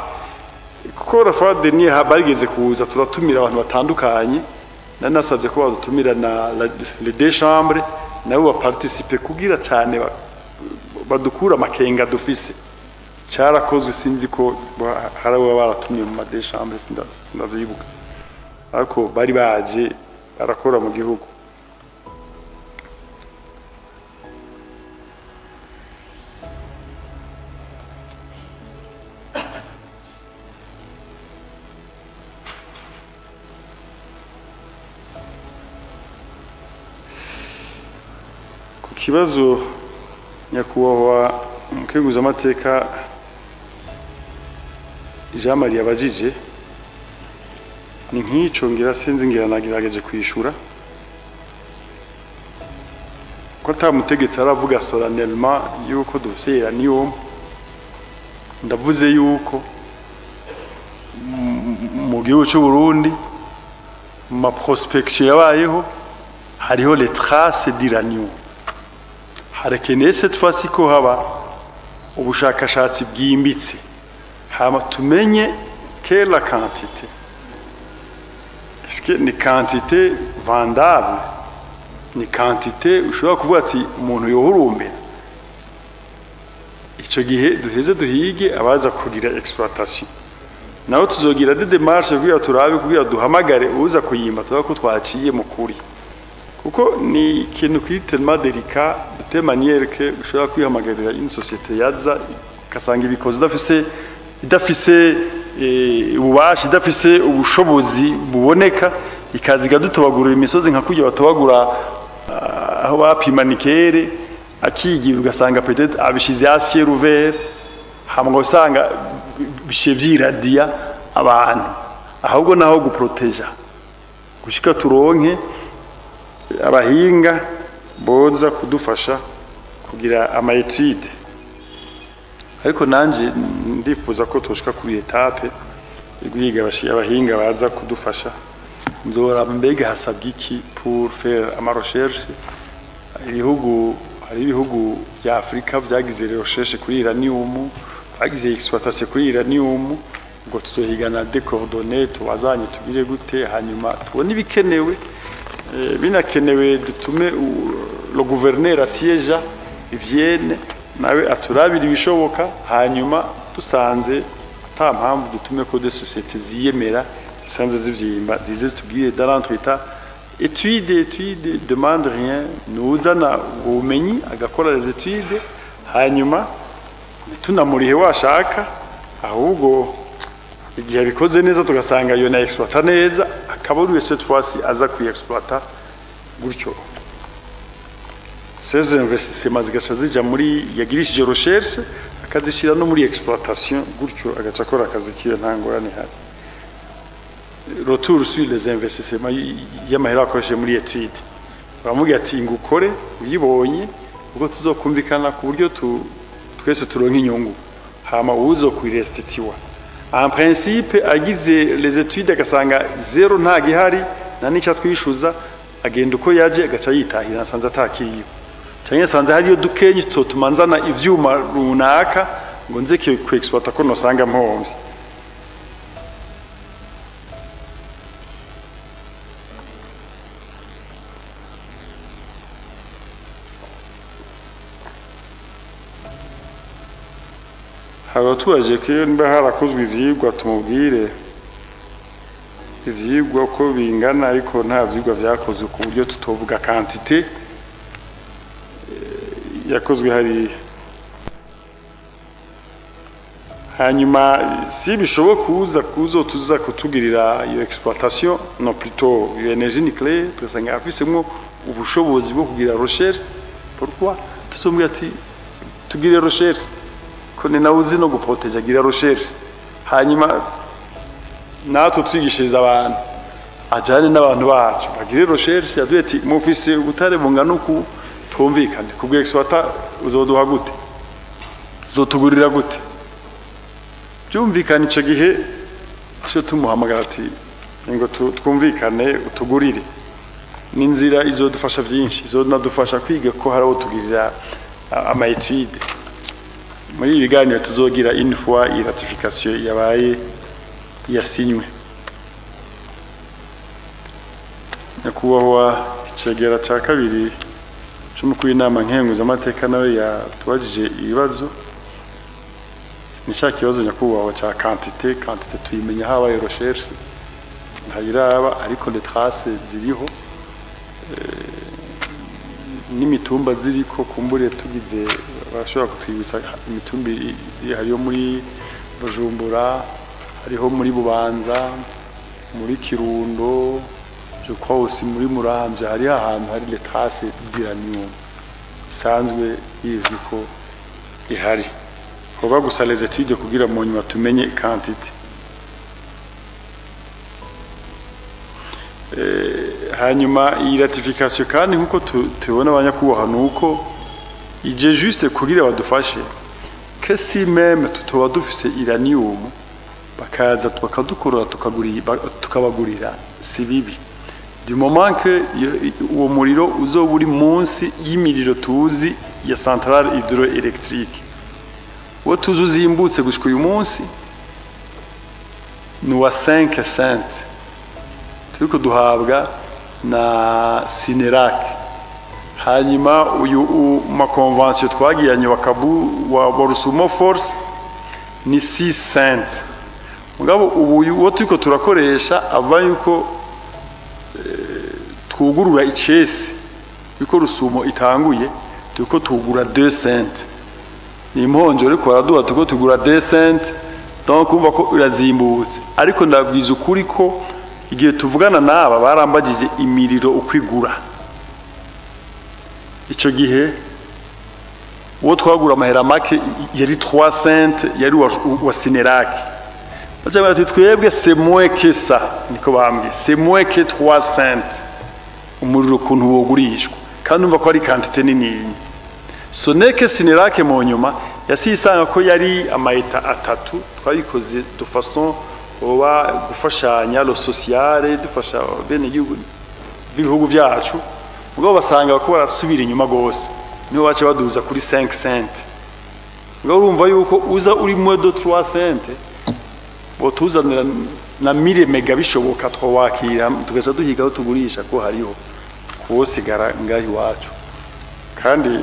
Kuko la fois dernière barigeze kuza turatumira abantu batandukanye, nari nasabye ko badutumira na les deux chambres nabo baparticipe kugira cyane badukura amakenga dufise. Cyarakozwe, sinzi ko hari abo baratumye mu ma deux chambres, sindavyibuka, ariko bari baje barakora mu gihugu. Ku kibazo nyakubahwa umukenguzamateka Jean Marie abajije ni nk'ico, ngira sinzi, ngira nagerageje kwishura ko ata mutegetsi aravuga solennellement yuko dufise uranium. Ndavuze yuko mu gihugu c'u Burundi mu ma prospection yabayeho hariho les traces d'uranium. Harakeneye cette fois-ci ko haba ubushakashatsi bwimbitse, hama tumenye quelle la quantité. Est-ce que ni quantité vendable, ni quantité ushobora kuvuga ati umuntu yohurumbira? Ico gihe duheze duhige abaza kugira exploitation, naho tuzogira des démarches kugira turabe, kugira duhamagare uza kuyimba, turabe ko twaciye mu kuri, kuko ni ikintu kiri tellement délicat de telle manière que ushobora kwihamagarira une société yaza ugasanga ibikoze idafise ububasha, idafise ubushobozi buboneka, ikaza ikadutobagurira imisozi nka kurya batobagura aho bapima nickel, akigira ugasanga peut-être abishize à ciel ouvert, hamwe usanga bishe vyiradiya abantu. Ahubwo naho guproteja gushika turonke abahinga boza kudufasha kugira ama étude. Ariko nanje ndifuza ko toshika kuri étape guhiga abahinga baza kudufasha. Nzora mbega hasabwa iki pour faire ama recherche. Ibihugu, hari ibihugu bya Afrika vyagize recherche kuri uranium, bagize exploitation kuri uranium, ngo tuzohigana des coordonnées, tubazanye, tugire gute, hanyuma tubone ibikenewe. Binakenewe dutume le gouverneur asiéja Vienne nawe aturabira ibishoboka, hanyuma dusanze ata mpamvu dutume ko des sociétés ziyemera zisanzwe zivyimba zize zitubwire dans l'entretemps étude, étude demande rien, nuzana ubumenyi agakora les études, hanyuma ntitunamurihe washaka, ahubwo igihe abikoze neza tugasanga yo na exploita neza, akaba ari cette fois-ci aza kuyi-exploita gutyo. Ces investissements zigaca zija muri yagirishije recherche, akazishira no muri exploitation gutyo, agaca akora akazi kiwe, nta ngorane ihari. Retour sur les investissements y'amahera akoresheje muri étude, baramubwira ati ngukore uyibonye ubwo tuzokumvikana ku buryo twese turonka inyungu, hama uzo kuyirestituwa. En principe agize les études agasanga zéro, nta gihari nta n'icyo atwishuza, agenda uko yaje, agaca yitahira nasanze atakiriyo, canke nasanze hariyo dukenyi tutotuma nzana ivyuma runaka ngo nze ku exploiter ko nosanga mpomvye. Hari abatubajije ko iyo niba harakozwe ivyigwa tumubwire ivyigwa uko bingana, ariko nta vyigwa vyakozwe ku buryo tutovuga quantité yakozwe hariya. Hanyuma si bishoboka kuza kuzo tuza kutugirira iyo exploitation, non, plutôt iyo énergie nucléaire, tugasanga afisemwo ubushobozi bwo kugira recherche, pourquoi tuzombwira ati tugire recherche, ko ni nawe uzi no guproteja, gira recherche, hanyuma natwe twigishiriza abantu, ajyane n'abantu bacu bagire recherche, yaduye ati mufise ubutare bungana uku, twumvikane kubwo exploiter uzoduha gute. Uzotugurira gute? Byumvikana ico gihe cyo tumuhamagara ati ngo twumvikane utugurire. N'inzira izodufasha byinshi, izonadufasha kwiga ko hari aho tugirira ama étude. Muri ibi biganiro tuzogira une fois iyi ratification yabaye yasinywe. Nyakubahwa icegera ca kabiri c'umukuru w'inama nkenguzamateka nawe yatubajije ibibazo. Ni cya kibazo nyakubahwa ca quantité tuyimenya habaye recherche ntayiraba, ariko les traces ziriho n'imitumba ziriko, kumbure tugize bashobora kutwibutsa imitumba hariyo muri Bujumbura, hariho muri Bubanza, muri Kirundo, je crois aussi muri Muramvya, hariho ahantu hari les traces d'uranium isanzwe izwi ko ihari. Hoba gusa les études kugira mu nyuma tumenye quantité. Hanyuma iyi ratification kandi nkuko tubona abanyakubaha nuko ije juste kugira badufashe que si même tutoba dufise uranium bakaza bakadukorora tukabagurira si bibi. Du moment que uwo muriro uzoba uri munsi y'imiriro tuzi ya centrale hydroélectrique, uwo tuzi uzimbutse gushika uyu munsi ni uwa 5 cents turiko duhabwa na Sinerac. Hanyuma uyu ma convention twagiranye wa Kabu wa Rusumo Force ni 6 cents. Mugabo ubu uwo turiko turakoresha ava yuko twugurura icese yuko Rusumo itanguye, turiko tugura 2 cents. Ni imponjo ariko baraduha, turiko tugura 2 cents, donc umva ko irazimbutse. Ariko ndabwiza ukuri ko igihe tuvugana n'aba barambagije imiriro ukwigura. Ico gihe uwo twagura amahera make yari 3 cents, yari wa Sinerac. Baca bati twebwe c'est moins que ça, niko bambwiye, c'est moins que 3 cents umuriro kuntu wogurishwa, kandi umva ko ari quantité nini. Soneke Sinerac mu nyuma yasisanga ko yari amaeta atatu, twabikoze de façon oba gufashanya lo sociale, dufasha bene gihugu bihugu byacu, ubwo basanga ko barasubira inyuma gose, niho bace baduza kuri 5 cents. Ngo urumva yuko uza uri moins de 3 cents botuzanira na 1000 mega bishoboka twakira tugaca duhiga aho tugurisha ko hariho kuwosigara ngahi iwacu. Kandi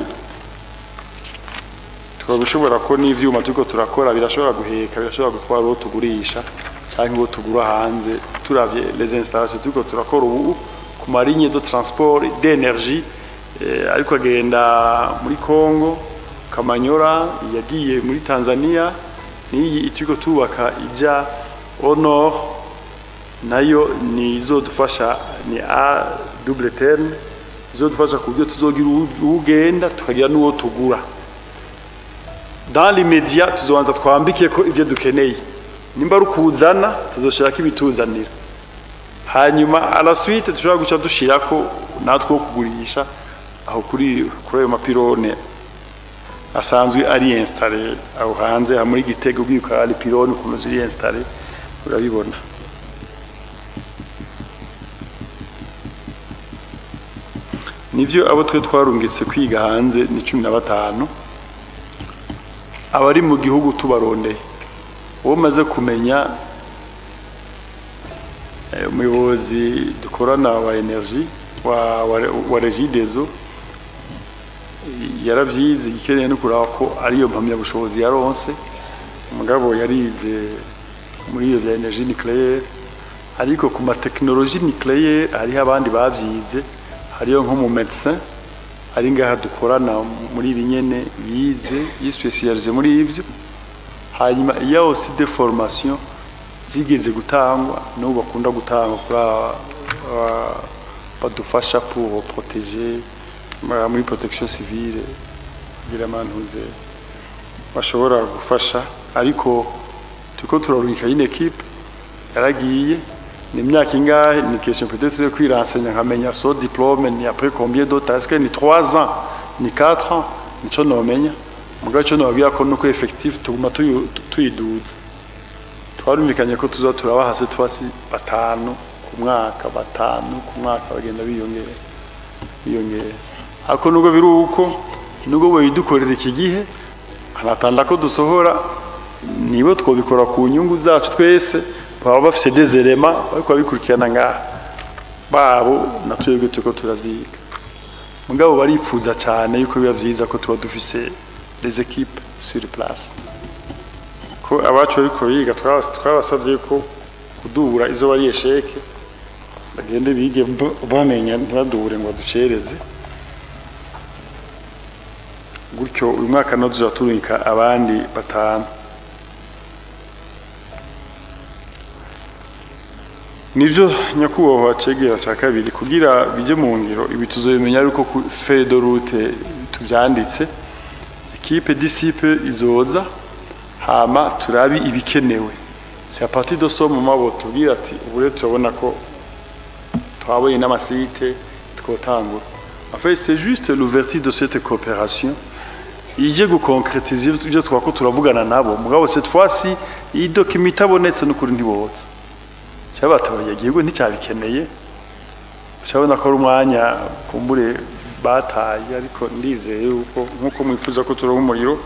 twabishobora ko n'ivyuma turiko turakora birashobora guheka, birashobora gutwara uwo tugurisha canke uwo tugura hanze. Turavye les installations turiko turakora ubu ku ma ligne de transport d'énergie, ariko agenda muri Congo, Kamanyora, yagiye muri Tanzania, niyi turiko tubaka ija au nord nayo ni izodufasha, ni a double terme, izodufasha ku buryo tuzogira ugenda tukagira n'uwo tugura. Dans les médias tuzobanza twambike ko ivyo dukeneye, nimba ari ukuzana tuzoshaka ibituzanira, hanyuma à la suite dushobora guca dushirako natwe kugurisha aho kuri ayo mapirone asanzwe ari installé aho hanze ha muri Gitego, ubwiko ari pirone ukuntu ziri installé urabibona. Nivyo abo twe twarungitse kwiga hanze ni 15, abari mu gihugu tubarondeye. Uwo maze kumenya umuyobozi dukorana wa energie wa Regideso yaravyize, ikeneye no kuraba ko ariyo mpamya bushobozi yaronse. Umugabo yarize muri iyo bya energie nucléaire, ariko ku ma technologie nucléaire hariho abandi bavyize, hariyo nko mu médecin ari ngaha dukorana muri ibi nyene yize yispecialise muri ivyo. Hanyuma il y a aussi des formations zigeze gutangwa n'ubu bakunda gutangwa kuri badufasha pour protéger muri protection civile, kugira amantuze bashobora gufasha. Ariko turiko turarungika une équipe yaragiye, ni imyaka ingahe, ni question peut-être yo kwiransenya nkamenya so diplôme ni après combien d'autres, est-ce que ni 3 ans ni 4 ans, nico nomenya. Mugabo cyo nababwira ko nuko effectif tuguma tuyiduza. Twarumvikanye ko tuza turabaha se twasi 5 ku mwaka, 5 ku mwaka bagenda biyongera. Ako nubwo biri uko nubwo boyidukorera iki gihe hanatanda ko dusohora nibo twobikora ku nyungu zacu twese, baba bafise des éléments ariko babikurikirana ngaha babo natwebwe tuko turavyiga. Mugabo baripfuza cyane yuko biba vyiza ko tuba dufise les équipes sur place. Ko abacu ariko biga twabasavye ko kudubura izo bari esheke bagende bige bamenya ntibadubure ngo baducereze. Gutyo uyu mwaka no tuzaturika abandi 5. Nivyo nyakubahwa cegera ca kabiri kugira bije mu ngiro ibi tuzobimenya ariko ku feuille de route tuvyanditse. Équipe disciple izoza hama turabi ibikenewe. C'est à partir de ce moment où tubwira ati ubure tubona ko twabonye n'amasite twotangura. En fait, c'est juste l'ouverture de cette coopération ije guconcrétiser ibyo twako turavugana nabo. Mugabo cette fois-ci iyi document itabonetse n'ukuri ntibotsa. Cyabatoye igihugu nticyabikeneye. Cyabona ko ari umwanya kumbure bataye, ariko ndizeye yuko nkuko mwifuza ko turonka umuriro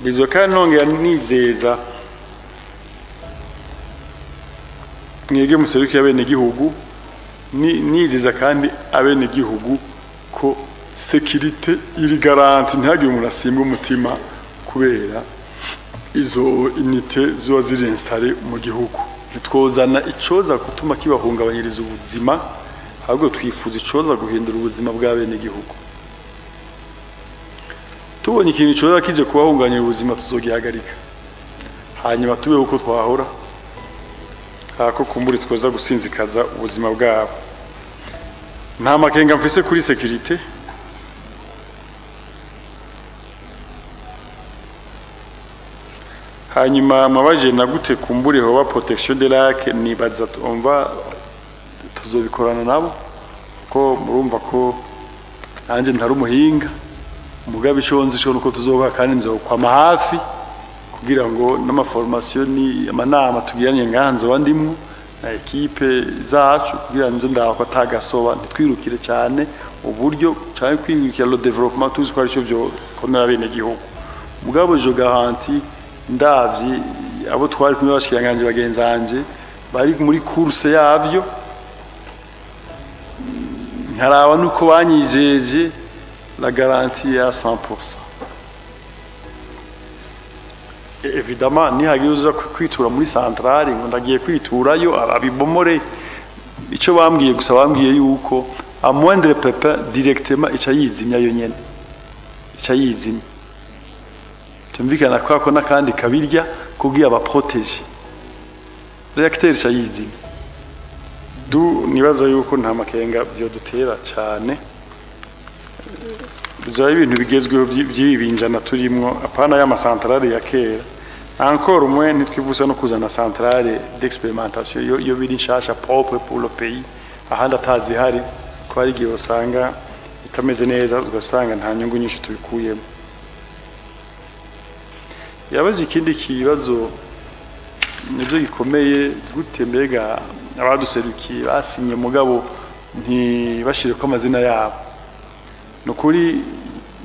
bizo kandi nongera nizeza mwege muserukiye abene gihugu nizeza kandi abene gihugu ko sécurité iri garantie, ntihagire umuntu asimbwa umutima kubera izo unité ziba ziri installé mu gihugu. Ntitwozana icoza gutuma kibahungabanyiriza ubuzima, ahubwo twifuza icoza guhindura ubuzima bw'abene gihugu. Tubonye ikintu coza kije kubahungabanyiriza ubuzima tuzogihagarika, hanyuma tube uko twahora, hako kumburi twoza gusinzikaza ubuzima bwabo. Nta makenga mfise kuri sécurité. Hanyuma mabaje nagute kumbure hoba protection de lac, nibaza umva tuzobikorana nabo ko murumva ko nanje ntari umuhinga. Mugabe ico nzi cyo nuko tuzoba kandi nzokwama hafi kugira ngo n'amaformation ni amanama tugiranye nganzo bandimwo na equipe zacu kugira nze ndako atagasoba ntitwirukire cyane uburyo cyane kwirukira le développement tuzi ko ari cyo byo konera bene gihugu. Mugabo je garantie ndavyi abo twari kumwe bashikiranganje bagenzanje bari muri course yavyo, nkaraba nuko banyijeje la garantie ya 100%. Et évidemment nihagiye uza kwitura muri centrale ngo ndagiye kwiturayo abibomore, ico bambwiye gusa bambwiye yuko a moindre pépin directement ica yizimya yo nyene, ica yizimya. Tumvikana kwako nakandi kabirya kugira aba protéger réacteur ica yizimya. Du nibaza yuko nta makenga byo dutera cyane, bizaba ibintu bigezweho by'ibinjana turimwo, apana y'ama centrale ya kera. Encore moins ntitwivuza no kuzana centrale d'expérimentation yo biri nshasha propre pour le pays, ahandi atazihari ko ari gihe usanga itameze neza ugasanga nta nyungu nyinshi tubikuyemo. Yabaje ikindi kibazo nibyo gikomeye gute mbega abaduserukiye basinye mugabo ntibashire ko amazina yabo. Nukuri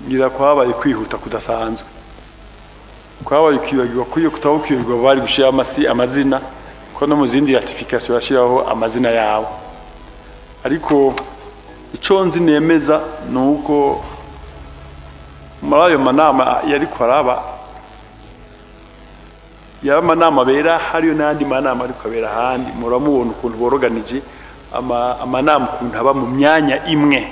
ngira kwabaye kwihuta kudasanzwe, kwabaye kwibagirwa kuyo kutaho kwibagirwa bari gushira amazina ko no mu zindi ratification bashiraho amazina yabo. Ariko ico nzi nemeza nuko muri ayo manama yari kwaraba yaba manama bera hariyo n'andi manama ariko abera handi, muramubona ukuntu boroganije amanama ukuntu aba mu myanya imwe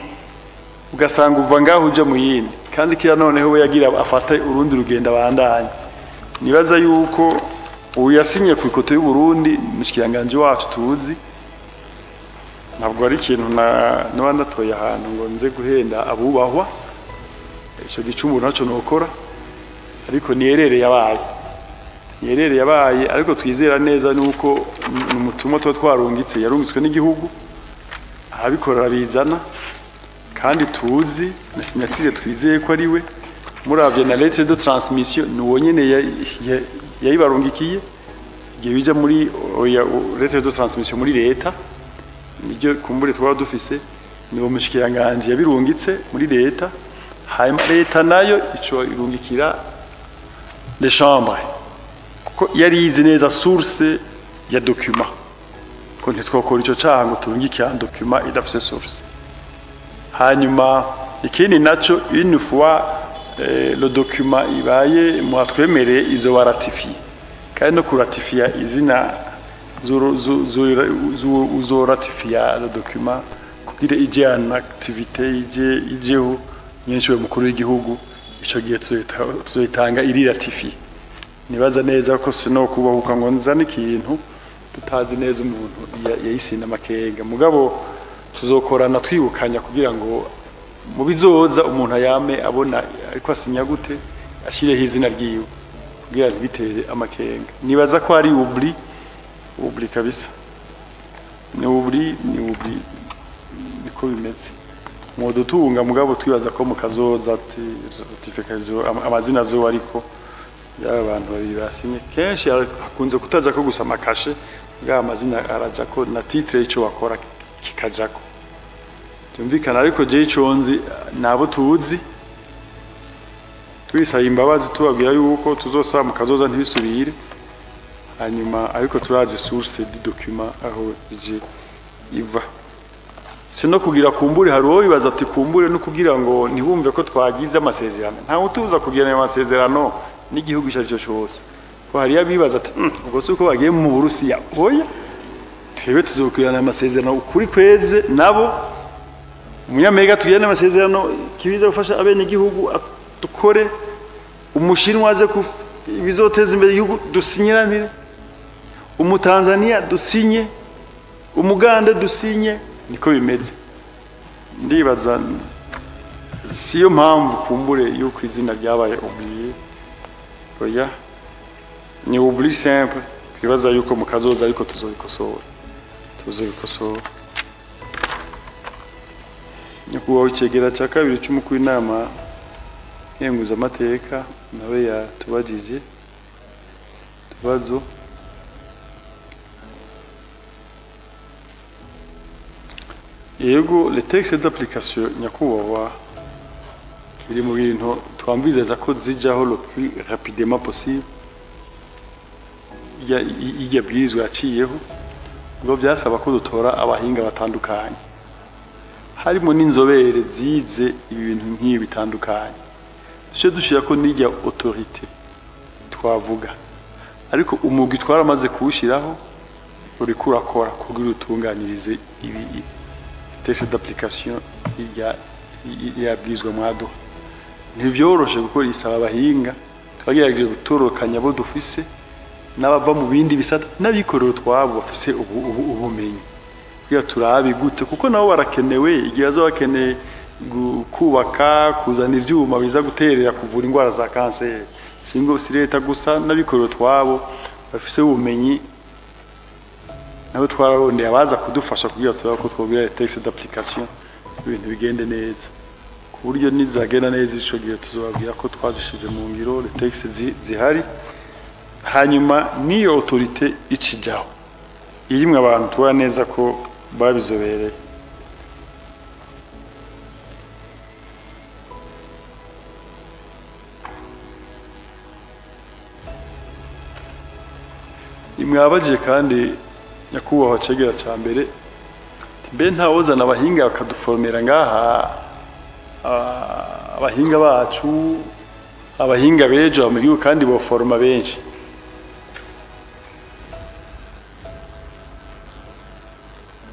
ugasanga uva ngaho uje mu yindi, kandi kira noneho we yagira afate urundi rugenda bandanye. Nibaza yuko uyu yasinye ku ikoto y'u Burundi mushikiranganje wacu tuzi, ntabwo ari ikintu na natoye ahantu ngo nze guhenda abubahwa, ico gicumuro naco nokora, ariko niyerere yabaye, niyerere yabaye. Ariko twizera neza nuko umutumwa tuba twarungitse yarungitswe n'igihugu, abikora bizana kandi tuzi na signature twizeye ko ari we. Muravye na lettre de transmission, nuwo nyene yayibarungikiye igihe bija muri oya, lettre de transmission muri leta, niryo kumbure twaba dufise, ni uwo mushikiranganje yabirungitse muri leta. Hanyuma leta nayo ico irungikira les chambres, kuko yari yizi neza source ya document, ko ntitwokora ico caha ngo turungike ya document idafise source. Hanyuma ikindi naco, une fois le document ibaye mwatwemereye, izoba ratifié, kandi no kuratifiya izina uzoratifiya le document kugira ije en activité, ije ijeho nyinshi we mukuru w'igihugu, ico gihe tuzoyitanga iri ratifié. Nibaza neza ko sino kubahuka ngo nzane ikintu tutazi neza umuntu yayisinda amakenga. Mugabo tuzokorana twibukanya kugira ngo mu bizoza umuntu ayame abona ariko asinya gute, ashireho izina ryiwe kugira ntibitere amakenga. Nibaza ko ari oubli, oubli kabisa, ni oubli, ni oubli, niko bimeze. Mwodutunga, mugabo twibaza ko mu kazoza ati ratification amazina azoba ariko yaba abantu babiri basinye. Kenshi hakunze kutaja ko gusa amakashe, mugabo amazina araja ko na titre y'ico bakora kikajako, byumvikana. Ariko je ico nzi, nabo tuzi, twisaba imbabazi, tubabwira yuko tuzosaba mu kazoza ntibisubire. Hanyuma ariko turazi source du document aho ije iva. Si no kugira kumbure hari uwo bibaza ati kumbure no kugira ngo ntibumve ko twagize amasezerano. Ntawe utubuza kugirana ayo masezerano n'igihugu icyo ari cyo cyose, ko hariyo abibaza ati: Ubwo si uko bagiye mu Burusiya?" Oya, twebwe tuzokugirana amasezerano ukuri kweze nabo. Umunyamerika tugirane amasezerano kibiza gufasha abenegihugu dukore, umushinwa aje ibizoteza imbere igihugu dusinyiranire, umutanzania dusinye, umuganda dusinye, niko bimeze. Ndibaza siyo mpamvu kumbure yuko izina ryabaye oublié. Oya, ni oubli simple. Twibaza yuko mu kazoza ariko tuzobikosora, tuzobikosora. Nyakubahwa icegera cya kabiri cy'umukuru w'inama nkenguzamateka nawe yatubajije utubazo. Yego, les textes d'application, nyakubahwa, biri mu bintu twamvizaja ko zijaho le plus rapidement possible. Irya bwirizwa yaciyeho ngo byasaba ko dutora abahinga batandukanye, harimo n'inzobere zize ibintu nk'ibi bitandukanye, duce dushira ko n'irya autorité twavuga. Ariko umugwi twaramaze kuwushyiraho, uriko urakora kugira utunganyirize ibi texte d'application irya yabwirizwa mwaduha. Ntivyoroshe kuko isaba abahinga. Twagerageje gutorokanya abo dufise n'abava mu bindi bisata n'abikorera utwabo bafise ubumenyi kugira turabe gute, kuko nabo barakenewe igihe bazoba bakeneye kubaka, kuzana ivyuma biza guterera kuvura indwara za kanseri. Singo si leta gusa, n'abikorera utwabo bafise ubumenyi nabo twararondeye abaza kudufasha kugira turabe ko twobwira texte d'application ibintu bigende neza, ku buryo nizagenda neza ico gihe tuzobabwira ko twazishize mu ngiro, les textes zihari. Hanyuma niyo autorité icijaho irimwe abantu tubona neza ko babizobereye. Imwabajije kandi, nyakubahwa cegera ca mbere, ati: "Mbe ntawozana abahinga bakaduformera ngaha, abahinga bacu, abahinga bejo mu gihugu, kandi boforma benshi?"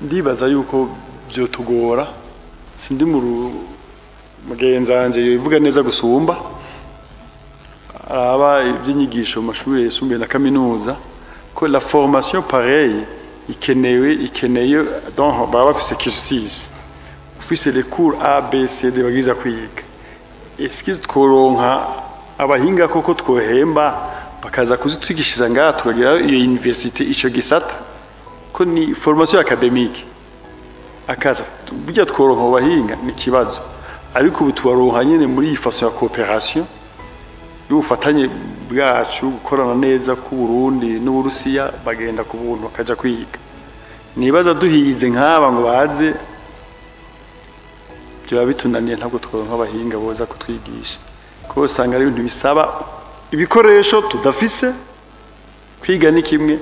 Ndibaza yuko vyotugora. Sindi mu mugenzi wanje yobivuga neza gusumba, araba iby'inyigisho mu mashuri yisumbuye na kaminuza, ko la formation pareille ikenewe, ikeneye. Donc baba bafise cursus, ufise les cours A B C D bagiza kwiga. Est-ce que tworonka abahinga koko twohemba bakaza kuzitwigishiriza ngaha, tukagira iyo université, ico gisata, ko ni formation académique, akaza burya tworonka abo bahinga? Ni ikibazo, ariko ubu tubaronka nyene muri iyi façon ya coopération. y'ubufatanye bwacu, gukorana neza ku Burundi n'Uburusiya, bagenda ku buntu bakaja kwiga. Nibaza duhize nk'aba ngo baze, byaba bitunaniye, ntabwo tworonka abahinga boza kutwigisha, kuko usanga ari ibintu bisaba ibikoresho tudafise. Kwiga ni kimwe,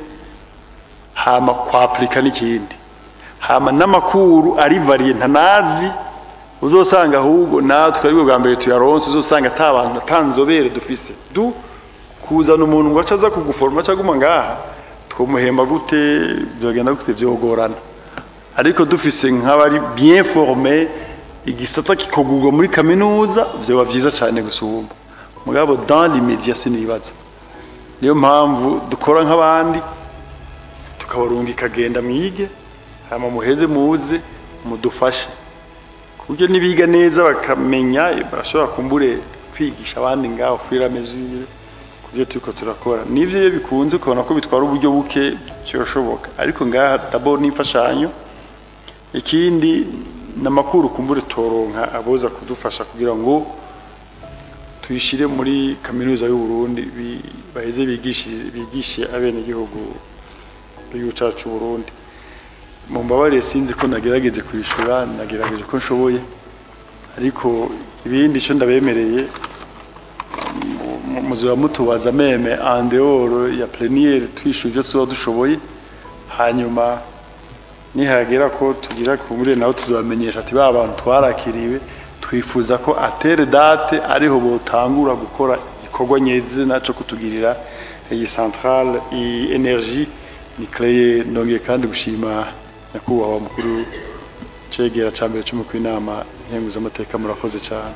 hama kwapurika n'ikindi, hama n'amakuru ari varié ntanazi. Uzosanga ahubwo natwe aribwo bwa mbere tuyaronse, uzosanga ata bantu, ata nzobere dufise. Du kuzana umuntu ngo ace aza kuguforoma cyangwa aguma ngaha, twomuhemba gute? Byogenda gute? Byogorana. Ariko dufise nk'abari bien formé, igisata kikogurwa muri kaminuza, vyoba vyiza cyane gusumba. Mugabo dans l'immédiat sinibaza. Niyo mpamvu dukora nk'abandi, tukabarunga ikagenda mwige, hama muheze muze mudufashe, ku buryo nibiga neza bakamenya, barashobora kumbure kwigisha abandi ngaho fur et à mesure ku byo turiko turakora. Nivyo, iyo bikunze ukabona ko bitwara uburyo buke, cyoshoboka. Ariko ngaha d'abord n'imfashanyo, ikindi n'amakuru kumbure toronka aboza kudufasha kugira ngo tuyishire muri kaminuza y'u Burundi, baheze bigishe abenegihugu b'igihugu cacu Burundi. Mumbabarire, sinzi ko nagerageje kwishura, nagerageje ko nshoboye, ariko ibindi ico ndabemereye, muzoba mutubaza même en dehors ya plénière, twishyura ibyo tuba dushoboye. Hanyuma nihagera ko tugira kumbure, nawe tuzabamenyesha ati ba bantu twarakiriwe, twifuza ko à telle date ariho botangura gukora igikorwa nyezina cyo kutugirira iyi centrale, iyi énergie nucléaire. Nongeye kandi gushima nyakubahwa mukuru cegera ca mbere c'umukuru w'inama nkenguzamateka. Murakoze cyane.